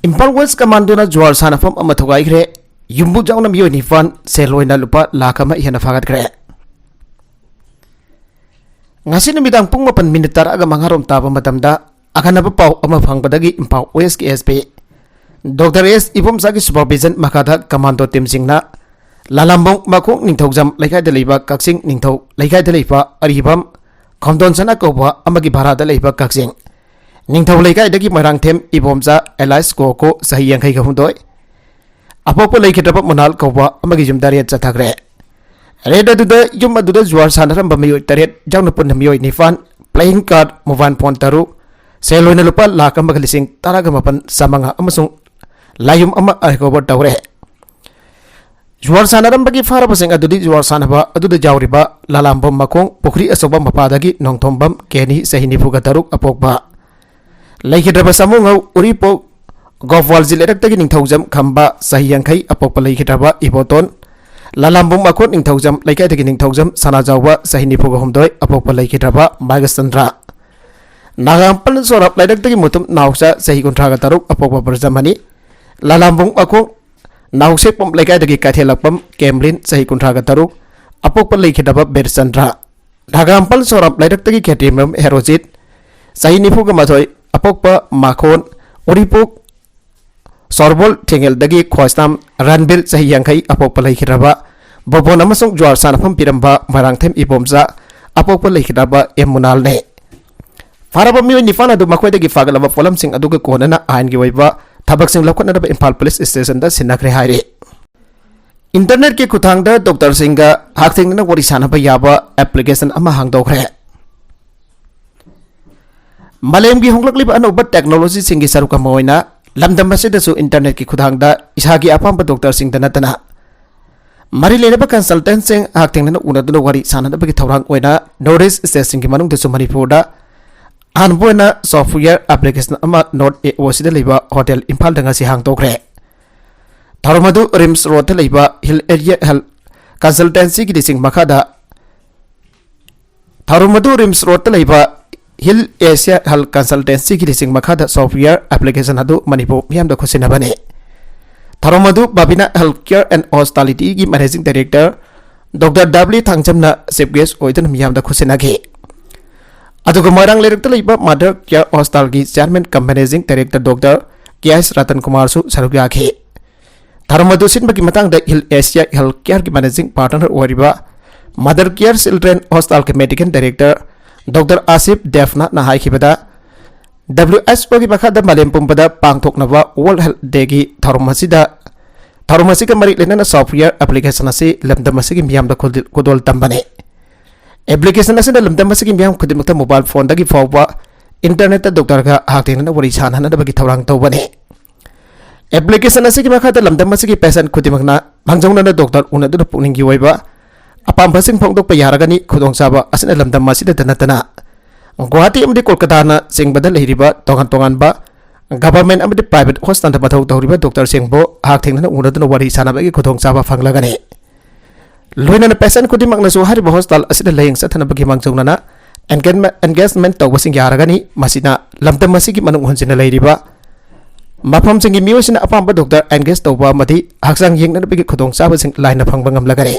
ꯏꯝꯐꯥꯜ West Commando ꯅ ꯖꯨꯋꯥꯔ ꯁꯥꯟꯅꯐꯝ ꯑꯃ ꯊꯨꯒꯥꯏꯈ꯭ꯔꯦ꯫ ꯌꯨꯝꯕꯨ ꯌꯥꯎꯅ ꯃꯤꯑꯣꯏ ꯅꯤꯄꯥꯟ ꯁꯦꯜ ꯑꯣꯏꯅ ꯂꯨꯄꯥ ꯂꯥꯈ ꯑꯃ ꯍꯦꯟꯅ ꯐꯥꯒꯠꯈ꯭ꯔꯦ꯫ ꯉꯁꯤ ꯅꯨꯃꯤꯗꯥꯡ ꯄꯨꯡ ꯃꯥꯄꯟ ꯃꯤꯅꯤꯠ ꯇꯔꯥꯒ ꯃꯉꯥ ꯔꯣꯝ ꯇꯥꯕ ꯃꯇꯝꯗ ꯑꯈꯟꯅꯕ ꯄꯥꯎ ꯑꯃ ꯐꯪꯕꯗꯒꯤ ꯏꯝꯐꯥꯜ West ꯀꯤ S P Doctor S ꯏꯕꯣꯝꯆꯥꯒꯤ supervision ꯃꯈꯥꯗ commando team ꯁꯤꯡꯅ ꯂꯥꯂꯥꯝꯕꯨꯡ ꯃꯈꯣꯡ ꯅꯤꯡꯊꯧꯖꯝ ꯂꯩꯀꯥꯏꯗ ꯂꯩꯕ ꯀꯛꯆꯤꯡ ꯅꯤꯡꯊꯧ ꯂꯩꯀꯥꯏꯗ ꯂꯩꯕ ꯑꯔꯤꯕꯝ ꯈꯣꯝꯗꯣꯟꯁꯅꯥ ꯀꯧꯕ ꯑꯃꯒꯤ ꯚꯔꯥꯗ ꯂꯩꯕ ꯀꯛꯆꯤꯡ ꯅꯤꯡꯊꯧ ꯂꯩꯀꯥꯏꯗꯒꯤ ꯃꯣꯏꯔꯥꯡꯊꯦꯝ ꯏꯕꯣꯝꯆꯥ alias ꯀꯣꯀꯣ ꯆꯍꯤ ꯌꯥꯡꯈꯩꯒ ꯍꯨꯝꯗꯣꯏ, ꯑꯄꯣꯛꯄ ꯂꯩꯈꯤꯗ꯭ꯔꯕ ꯃꯨꯅꯥꯜ ꯀꯧꯕ ꯑꯃꯒꯤ ꯌꯨꯝꯗ raid ꯆꯠꯊꯈ꯭ꯔꯦ꯫ Raid ꯑꯗꯨꯗ ꯌꯨꯝ ꯑꯗꯨꯗ ꯖꯨꯋꯥꯔ ꯁꯥꯟꯅꯔꯝꯕ ꯃꯤꯑꯣꯏ ꯇꯔꯦꯠ ꯌꯥꯎꯅ ꯄꯨꯟꯅ ꯃꯤꯑꯣꯏ ꯅꯤꯄꯥꯟ, playing card, mobile phone ꯇꯔꯨꯛ, ꯁꯦꯜ ꯑꯣꯏꯅ ꯂꯨꯄꯥ ꯂꯥꯈ ꯑꯃꯒ ꯂꯤꯁꯤꯡ ꯇꯔꯥꯒ ꯃꯥꯄꯟ ꯆꯥꯃꯉꯥ ꯑꯃꯁꯨꯡ ꯂꯥꯏꯌꯨꯝ ꯑꯃ recover ꯇꯧꯔꯦ꯫ ꯖꯨꯋꯥꯔ ꯁꯥꯟꯅꯔꯝꯕꯒꯤ ꯐꯥꯔꯕꯁꯤꯡ ꯑꯗꯨꯗꯤ ꯖꯨꯋꯥꯔ ꯁꯥꯟꯅꯕ ꯑꯗꯨꯗ ꯌꯥꯎꯔꯤꯕ ꯂꯥꯂꯥꯝꯕꯝ ꯃꯈꯣꯡ ꯄꯨꯈ꯭ꯔꯤ ꯑꯆꯧꯕ ꯃꯄꯥꯗꯒꯤ ꯅꯣꯡꯊꯣꯝꯕꯝ ꯀꯦꯅꯤ ꯆꯍꯤ ꯅꯤꯐꯨꯒ ꯇꯔꯨꯛ ꯑꯄꯣꯛꯄ, ꯂꯩꯈꯤꯗ꯭ꯔꯕ ꯁꯥꯃꯨꯉꯧ ꯎꯔꯤꯄꯣꯛ ꯒꯣꯄꯥꯜꯖꯤ ꯂꯩꯔꯛꯇꯒꯤ ꯅꯤꯡꯊꯧꯖꯝ ꯈꯝꯕ ꯆꯍꯤ ꯌꯥꯡꯈꯩ ꯑꯄꯣꯛꯄ ꯂꯩꯈꯤꯗ꯭ꯔꯕ ꯏꯕꯣꯇꯣꯟ, ꯂꯥꯂꯥꯝꯕꯨꯡ ꯃꯈꯣꯟ ꯅꯤꯡꯊꯧꯖꯝ ꯂꯩꯀꯥꯏꯗꯒꯤ ꯅꯤꯡꯊꯧꯖꯝ ꯁꯅꯥꯖꯥꯎꯕ ꯆꯍꯤ ꯅꯤꯐꯨꯒ ꯍꯨꯝꯗꯣꯏ ꯑꯄꯣꯛꯄ ꯂꯩꯈꯤꯗ꯭ꯔꯕ ꯃꯥꯏꯒꯆꯟꯗ꯭ꯔ, ꯅꯥꯒꯥꯝꯄꯜ ꯁꯣꯔꯥꯞ ꯂꯩꯔꯛꯇꯒꯤ ꯃꯨꯇꯨꯝ ꯅꯥꯎꯆꯥ ꯆꯍꯤ ꯀꯨꯟꯊ꯭ꯔꯥꯒ ꯇꯔꯨꯛ ꯑꯄꯣꯛꯄ ꯕ꯭ꯔꯖꯃꯅꯤ, ꯂꯥꯂꯥꯝꯕꯨꯡ ꯃꯈꯣꯡ ꯅꯥꯎꯁꯦꯛꯄꯝ ꯂꯩꯀꯥꯏꯗꯒꯤ ꯀꯩꯊꯦꯜꯂꯛꯄꯝ ꯀꯦꯝꯂꯤꯟ ꯆꯍꯤ ꯀꯨꯟꯊ꯭ꯔꯥꯒ ꯇꯔꯨꯛ ꯑꯄꯣꯛꯄ ꯂꯩꯈꯤꯗ꯭ꯔꯕ ꯕꯤꯔꯆꯟꯗ꯭ꯔ, ꯅꯥꯒꯥꯝꯄꯜ ꯁꯣꯔꯥꯞ ꯂꯩꯔꯛꯇꯒꯤ ꯈꯦꯇ꯭ꯔꯤꯃꯌꯨꯝ ꯍꯦꯔꯣꯖꯤꯠ ꯆꯍꯤ ꯅꯤꯐꯨꯒ ꯃꯥꯊꯣꯏ ꯑꯄꯣꯛꯄ ꯃꯥꯈꯣꯟ ꯎꯔꯤꯄꯣꯛ ꯁꯣꯔꯕꯣꯜ ꯊꯦꯡꯉꯦꯜꯗꯒꯤ ꯈ꯭ꯋꯥꯏꯁꯅꯥꯝ ꯔꯟꯕꯤꯔ ꯆꯍꯤ ꯌꯥꯡꯈꯩ ꯑꯄꯣꯛꯄ ꯂꯩꯈꯤꯗ꯭ꯔꯕ ꯕꯣꯕꯣꯟ ꯑꯃꯁꯨꯡ ꯖꯨꯋꯥꯔ ꯁꯥꯟꯅꯐꯝ ꯄꯤꯔꯝꯕ ꯃꯣꯏꯔꯥꯡꯊꯦꯝ ꯏꯕꯣꯝꯆꯥ ꯑꯄꯣꯛꯄ ꯂꯩꯈꯤꯗ꯭ꯔꯕ ꯑꯦꯝ ꯃꯨꯅꯥꯜꯅꯦ꯫ ꯐꯥꯔꯕ ꯃꯤꯑꯣꯏ ꯅꯤꯄꯥꯟ ꯑꯗꯨ ꯃꯈꯣꯏꯗꯒꯤ ꯐꯥꯒꯠꯂꯕ ꯄꯣꯠꯂꯝꯁꯤꯡ ꯑꯗꯨꯒ ꯀꯣꯟꯅꯅ ꯑꯥꯏꯟꯒꯤ ꯑꯣꯏꯕ ꯊꯕꯛꯁꯤꯡ ꯂꯧꯈꯠꯅꯅꯕ ꯏꯝꯐꯥꯜ ꯄꯨꯂꯤꯁ ꯁ꯭ꯇꯦꯁꯟꯗ ꯁꯤꯟꯅꯈ꯭ꯔꯦ ꯍꯥꯏꯔꯤ꯫ Internet ꯀꯤ ꯈꯨꯠꯊꯥꯡꯗ doctor ꯁꯤꯡꯒ ꯍꯛꯊꯦꯡꯅꯅ ꯋꯥꯔꯤ ꯁꯥꯅꯕ ꯌꯥꯕ application ꯑꯃ ꯍꯥꯡꯗꯣꯛꯈ꯭ꯔꯦ꯫ ꯃꯥꯂꯦꯝꯒꯤ ꯍꯣꯡꯂꯛꯂꯤꯕ ꯑꯅꯧꯕ technology ꯁꯤꯡꯒꯤ ꯁꯔꯨꯛ ꯑꯃ ꯑꯣꯏꯅ ꯂꯝꯗꯝ ꯑꯁꯤꯗꯁꯨ Internet ꯀꯤ ꯈꯨꯠꯊꯥꯡꯗ ꯏꯁꯥꯒꯤ ꯑꯄꯥꯝꯕ doctor ꯁꯤꯡꯗ ꯅꯠꯇꯅ ꯃꯔꯤ ꯂꯩꯅꯕ consultant ꯁꯤꯡ ꯍꯛꯊꯦꯡꯅꯅ ꯎꯅꯗꯨꯅ ꯋꯥꯔꯤ ꯁꯥꯅꯅꯕꯒꯤ ꯊꯧꯔꯥꯡ ꯑꯣꯏꯅ North East state ꯁꯤꯡꯒꯤ ꯃꯅꯨꯡꯗꯁꯨ ꯃꯅꯤꯄꯨꯔꯗ ꯑꯍꯥꯟꯕ ꯑꯣꯏꯅ software application ꯑꯃ North A O C ꯗ ꯂꯩꯕ Hotel ꯏꯝꯐꯥꯜꯗ ꯉꯁꯤ ꯍꯥꯡꯗꯣꯛꯈ꯭ꯔꯦ꯫ ꯊꯧꯔꯝ ꯑꯗꯨ RIMS Road ꯇ ꯂꯩꯕ Hill Area Health Consultancyꯒꯤ ꯂꯤꯁꯤꯡ ꯃꯈꯥꯗ ꯊꯧꯔꯝ ꯑꯗꯨ RIMS Roadꯇ ꯂꯩꯕ Hill Asia Health Consultancyꯒꯤ ꯂꯤꯁꯤꯡ ꯃꯈꯥꯗ software application ꯑꯗꯨ ꯃꯅꯤꯄꯨꯔ ꯃꯤꯌꯥꯝꯗ ꯈꯨꯠꯁꯤꯟꯅꯕꯅꯤ꯫ ꯊꯧꯔꯝ ꯑꯗꯨ Babina Healthcare and Hospitalityꯒꯤ Managing Director Doctor W ꯊꯥꯡꯖꯝꯅ chief guest ꯑꯣꯏꯗꯨꯅ ꯃꯤꯌꯥꯝꯗ ꯈꯨꯠꯁꯤꯟꯅꯈꯤ꯫ ꯑꯗꯨꯒ ꯃꯣꯏꯔꯥꯡ ꯂꯩꯔꯛꯇ ꯂꯩꯕ Mother Care Hospitalꯒꯤ Chairman cum Managing Director Doctor K S Ratan ꯀꯨꯃꯥꯔꯁꯨ ꯁꯔꯨꯛ ꯌꯥꯈꯤ꯫ ꯊꯧꯔꯝ ꯑꯗꯨ ꯁꯤꯟꯕꯒꯤ ꯃꯇꯥꯡꯗ Hill Asia Healthcareꯒꯤ Managing Partner ꯑꯣꯏꯔꯤꯕ Mother Care Children Hospitalꯒꯤ Medical Director Doctor ꯑꯥꯁꯤꯐ ꯗꯦꯕꯅꯥꯊꯅ ꯍꯥꯏꯈꯤꯕꯗ, WHOꯒꯤ ꯃꯈꯥꯗ ꯃꯥꯂꯦꯝ ꯄꯨꯝꯕꯗ ꯄꯥꯡꯊꯣꯛꯅꯕ World Health Dayꯒꯤ ꯊꯧꯔꯝ ꯑꯁꯤꯗ, ꯊꯧꯔꯝ ꯑꯁꯤꯒ ꯃꯔꯤ ꯂꯩꯅꯅ software application ꯑꯁꯤ ꯂꯝꯗꯝ ꯑꯁꯤꯒꯤ ꯃꯤꯌꯥꯝꯗ ꯈꯨꯗꯣꯜ-, ꯈꯨꯗꯣꯜ ꯇꯝꯕꯅꯤ꯫ Application ꯑꯁꯤꯅ ꯂꯝꯗꯝ ꯑꯁꯤꯒꯤ ꯃꯤꯌꯥꯝ ꯈꯨꯗꯤꯡꯃꯛꯇ mobile phoneꯗꯒꯤ ꯐꯥꯎꯕ internetꯇ doctorꯒ ꯍꯛꯊꯦꯡꯅꯅ ꯋꯥꯔꯤ ꯁꯥꯟꯅꯍꯟꯅꯕꯒꯤ ꯊꯧꯔꯥꯡ ꯇꯧꯕꯅꯤ꯫ Application ꯑꯁꯤꯒꯤ ꯃꯈꯥꯗ ꯂꯝꯗꯝ ꯑꯁꯤꯒꯤ patient ꯈꯨꯗꯤꯡꯃꯛꯅ ꯃꯥꯡꯖꯧꯅꯅ doctor ꯎꯅꯗꯨꯅ ꯄꯨꯛꯅꯤꯡꯒꯤ ꯑꯣꯏꯕ ꯑꯄꯥꯝꯕꯁꯤꯡ ꯐꯣꯡꯗꯣꯛꯄ ꯌꯥꯔꯒꯅꯤ꯫ ꯈꯨꯗꯣꯡꯆꯥꯕ ꯑꯁꯤꯅ ꯂꯝꯗꯝ ꯑꯁꯤꯗꯇ ꯅꯠꯇꯅ ꯒꯨꯋꯥꯍꯥꯇꯤ ꯑꯃꯗꯤ ꯀꯣꯜꯀꯇꯥꯅ ꯆꯤꯡꯕꯗ ꯂꯩꯔꯤꯕ ꯇꯣꯉꯥꯟ ꯇꯣꯉꯥꯟꯕ government ꯑꯃꯗꯤ private hospitalꯗ ꯃꯊꯧ ꯇꯧꯔꯤꯕ doctorꯁꯤꯡꯕꯨ ꯍꯛꯊꯦꯡꯅꯅ ꯎꯅꯗꯨꯅ ꯋꯥꯔꯤ ꯁꯥꯟꯅꯕꯒꯤ ꯈꯨꯗꯣꯡꯆꯥꯕ ꯐꯪꯂꯒꯅꯤ꯫ ꯂꯣꯏꯅꯅ patient ꯈꯨꯗꯤꯡꯃꯛꯅꯁꯨ ꯍꯥꯏꯔꯤꯕ hospital ꯑꯁꯤꯗ ꯂꯥꯌꯦꯡ ꯆꯠꯊꯅꯕꯒꯤ ꯃꯥꯡꯖꯧꯅꯅ engagement, engagement ꯇꯧꯕꯁꯤꯡ ꯌꯥꯔꯒꯅꯤ꯫ ꯃꯁꯤꯅ ꯂꯝꯗꯝ ꯑꯁꯤꯒꯤ ꯃꯅꯨꯡ ꯍꯟꯖꯤꯟꯅ ꯂꯩꯔꯤꯕ ꯃꯐꯝꯁꯤꯡꯒꯤ ꯃꯤꯑꯣꯏꯁꯤꯡꯅ ꯑꯄꯥꯝꯕ doctor engage ꯇꯧꯕ ꯑꯃꯗꯤ ꯍꯛꯆꯥꯡ ꯌꯦꯡꯅꯕꯒꯤ ꯈꯨꯗꯣꯡꯆꯥꯕꯁꯤꯡ ꯂꯥꯏꯅ ꯐꯪꯕ ꯉꯝꯂꯒꯅꯤ꯫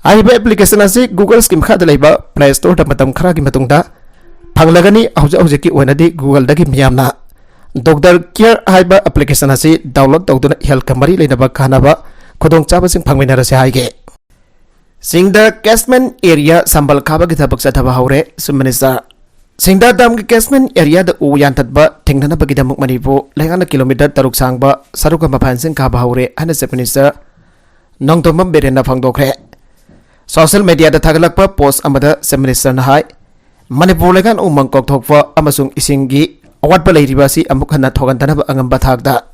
ꯍꯥꯏꯔꯤꯕ application ꯑꯁꯤ Googleꯒꯤ ꯃꯈꯥꯗ ꯂꯩꯕ Play Storeꯗ ꯃꯇꯝ ꯈꯔꯒꯤ ꯃꯇꯨꯡꯗ ꯐꯪꯂꯒꯅꯤ꯫ ꯍꯧꯖꯤꯛ ꯍꯧꯖꯤꯛꯀꯤ ꯑꯣꯏꯅꯗꯤ Googleꯗꯒꯤ ꯃꯤꯌꯥꯝꯅ Doctor Care ꯍꯥꯏꯕ application ꯑꯁꯤ download ꯇꯧꯗꯨꯅ healthꯀ ꯃꯔꯤ ꯂꯩꯅꯕ ꯀꯥꯟꯅꯕ ꯈꯨꯗꯣꯡꯆꯥꯕꯁꯤꯡ ꯐꯪꯃꯤꯟꯅꯔꯁꯤ ꯍꯥꯏꯒꯦ꯫ ꯆꯤꯡꯗ catchment area ꯁꯝꯕꯜ ꯈꯥꯕꯒꯤ ꯊꯕꯛ ꯆꯠꯊꯕ ꯍꯧꯔꯦ꯫ Chief Minister, ꯁꯤꯡꯗꯥ dam catchment areaꯗ ꯎ ꯌꯥꯟꯊꯠꯄ ꯊꯤꯡꯅꯅꯕꯒꯤꯗꯃꯛ ꯃꯅꯤꯄꯨꯔ ꯂꯩꯉꯥꯛꯅ kilometre ꯇꯔꯨꯛ ꯁꯥꯡꯕ ꯁꯔꯨꯛ ꯑꯃ fencing ꯈꯥꯕ ꯍꯧꯔꯦ ꯍꯥꯏꯅ Chief Minister Nongthombam ꯕꯤꯔꯦꯟꯅ ꯐꯣꯡꯗꯣꯛꯈ꯭ꯔꯦ꯫ Social mediaꯗ ꯊꯥꯒꯠꯂꯛꯄ post ꯑꯃꯗ Chief Ministerꯅ ꯍꯥꯏ, ꯃꯅꯤꯄꯨꯔ ꯂꯩꯉꯥꯛꯅ ꯎꯃꯪ ꯀꯣꯛꯊꯣꯛꯄ ꯑꯃꯁꯨꯡ ꯏꯁꯤꯡꯒꯤ ꯑꯋꯥꯠꯄ ꯂꯩꯔꯤꯕ ꯑꯁꯤ ꯑꯃꯨꯛ ꯍꯟꯅ ꯊꯣꯛꯍꯟꯗꯅꯕ ꯑꯉꯝꯕ ꯊꯥꯛꯇ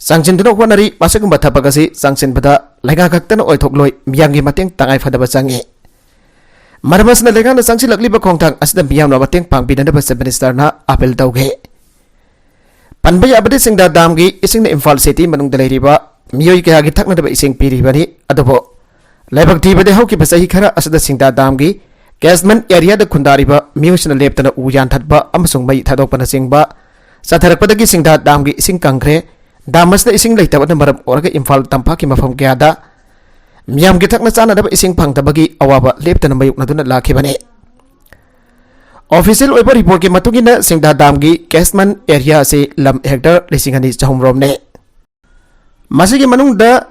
ꯆꯪꯁꯤꯟꯗꯨꯅ ꯍꯣꯠꯅꯔꯤ꯫ ꯃꯁꯤꯒꯨꯝꯕ ꯊꯕꯛ ꯑꯁꯤ ꯆꯪꯁꯤꯟꯕꯗ ꯂꯩꯉꯥꯛ ꯈꯛꯇꯅ ꯑꯣꯏꯊꯣꯛꯂꯣꯏ, ꯃꯤꯌꯥꯝꯒꯤ ꯃꯇꯦꯡ ꯇꯉꯥꯏ ꯐꯗꯕ ꯆꯪꯏ꯫ ꯃꯔꯝ ꯑꯁꯤꯅ ꯂꯩꯉꯥꯛꯅ ꯆꯪꯁꯤꯜꯂꯛꯂꯤꯕ ꯈꯣꯡꯊꯥꯡ ꯑꯁꯤꯗ ꯃꯤꯌꯥꯝꯅ ꯃꯇꯦꯡ ꯄꯥꯡꯕꯤꯅꯅꯕ Chief Ministerꯅ appeal ꯇꯧꯈꯤ꯫ ꯄꯟꯕ ꯌꯥꯕꯗꯤ, ꯁꯤꯡꯗꯥ damꯒꯤ ꯏꯁꯤꯡꯅ ꯏꯝꯐꯥꯜ city ꯃꯅꯨꯡꯗ ꯂꯩꯔꯤꯕ ꯃꯤꯑꯣꯏ ꯀꯌꯥꯒꯤ ꯊꯛꯅꯅꯕ ꯏꯁꯤꯡ ꯄꯤꯔꯤꯕꯅꯤ꯫ ꯑꯗꯨꯕꯨ ꯂꯥꯏꯕꯛ ꯊꯤꯕꯗꯤ ꯍꯧꯈꯤꯕ ꯆꯍꯤ ꯈꯔ ꯑꯁꯤꯗ ꯁꯤꯡꯗꯥ ꯗꯥꯝꯒꯤ catchment areaꯗ ꯈꯨꯟꯗꯥꯔꯤꯕ ꯃꯤꯑꯣꯏꯁꯤꯡꯅ ꯂꯦꯞꯇꯅ ꯎ ꯌꯥꯟꯊꯠꯄ ꯑꯃꯁꯨꯡ ꯃꯩ ꯊꯥꯗꯣꯛꯄꯅꯆꯤꯡꯕ ꯆꯠꯊꯔꯛꯄꯗꯒꯤ ꯁꯤꯡꯗꯥ ꯗꯥꯝꯒꯤ ꯏꯁꯤꯡ ꯀꯪꯈ꯭ꯔꯦ꯫ ꯗꯥꯝ ꯑꯁꯤꯗ ꯏꯁꯤꯡ ꯂꯩꯇꯕꯅ ꯃꯔꯝ ꯑꯣꯏꯔꯒ ꯏꯝꯐꯥꯜ ꯇꯝꯄꯥꯛꯀꯤ ꯃꯐꯝ ꯀꯌꯥꯗ ꯃꯤꯌꯥꯝꯒꯤ ꯊꯛꯅ ꯆꯥꯅꯅꯕ ꯏꯁꯤꯡ ꯐꯪꯗꯕꯒꯤ ꯑꯋꯥꯕ ꯂꯦꯞꯇꯅ ꯃꯥꯌꯣꯛꯅꯗꯨꯅ ꯂꯥꯛꯈꯤꯕꯅꯤ꯫ Official ꯑꯣꯏꯕ reportꯀꯤ ꯃꯇꯨꯡ ꯏꯟꯅ ꯁꯤꯡꯗꯥ ꯗꯥꯝꯒꯤ catchment area ꯑꯁꯤ ꯂꯝ hectare ꯂꯤꯁꯤꯡ ꯑꯅꯤ ꯆꯍꯨꯝ ꯔꯣꯝꯅꯤ꯫ ꯃꯁꯤꯒꯤ ꯃꯅꯨꯡꯗ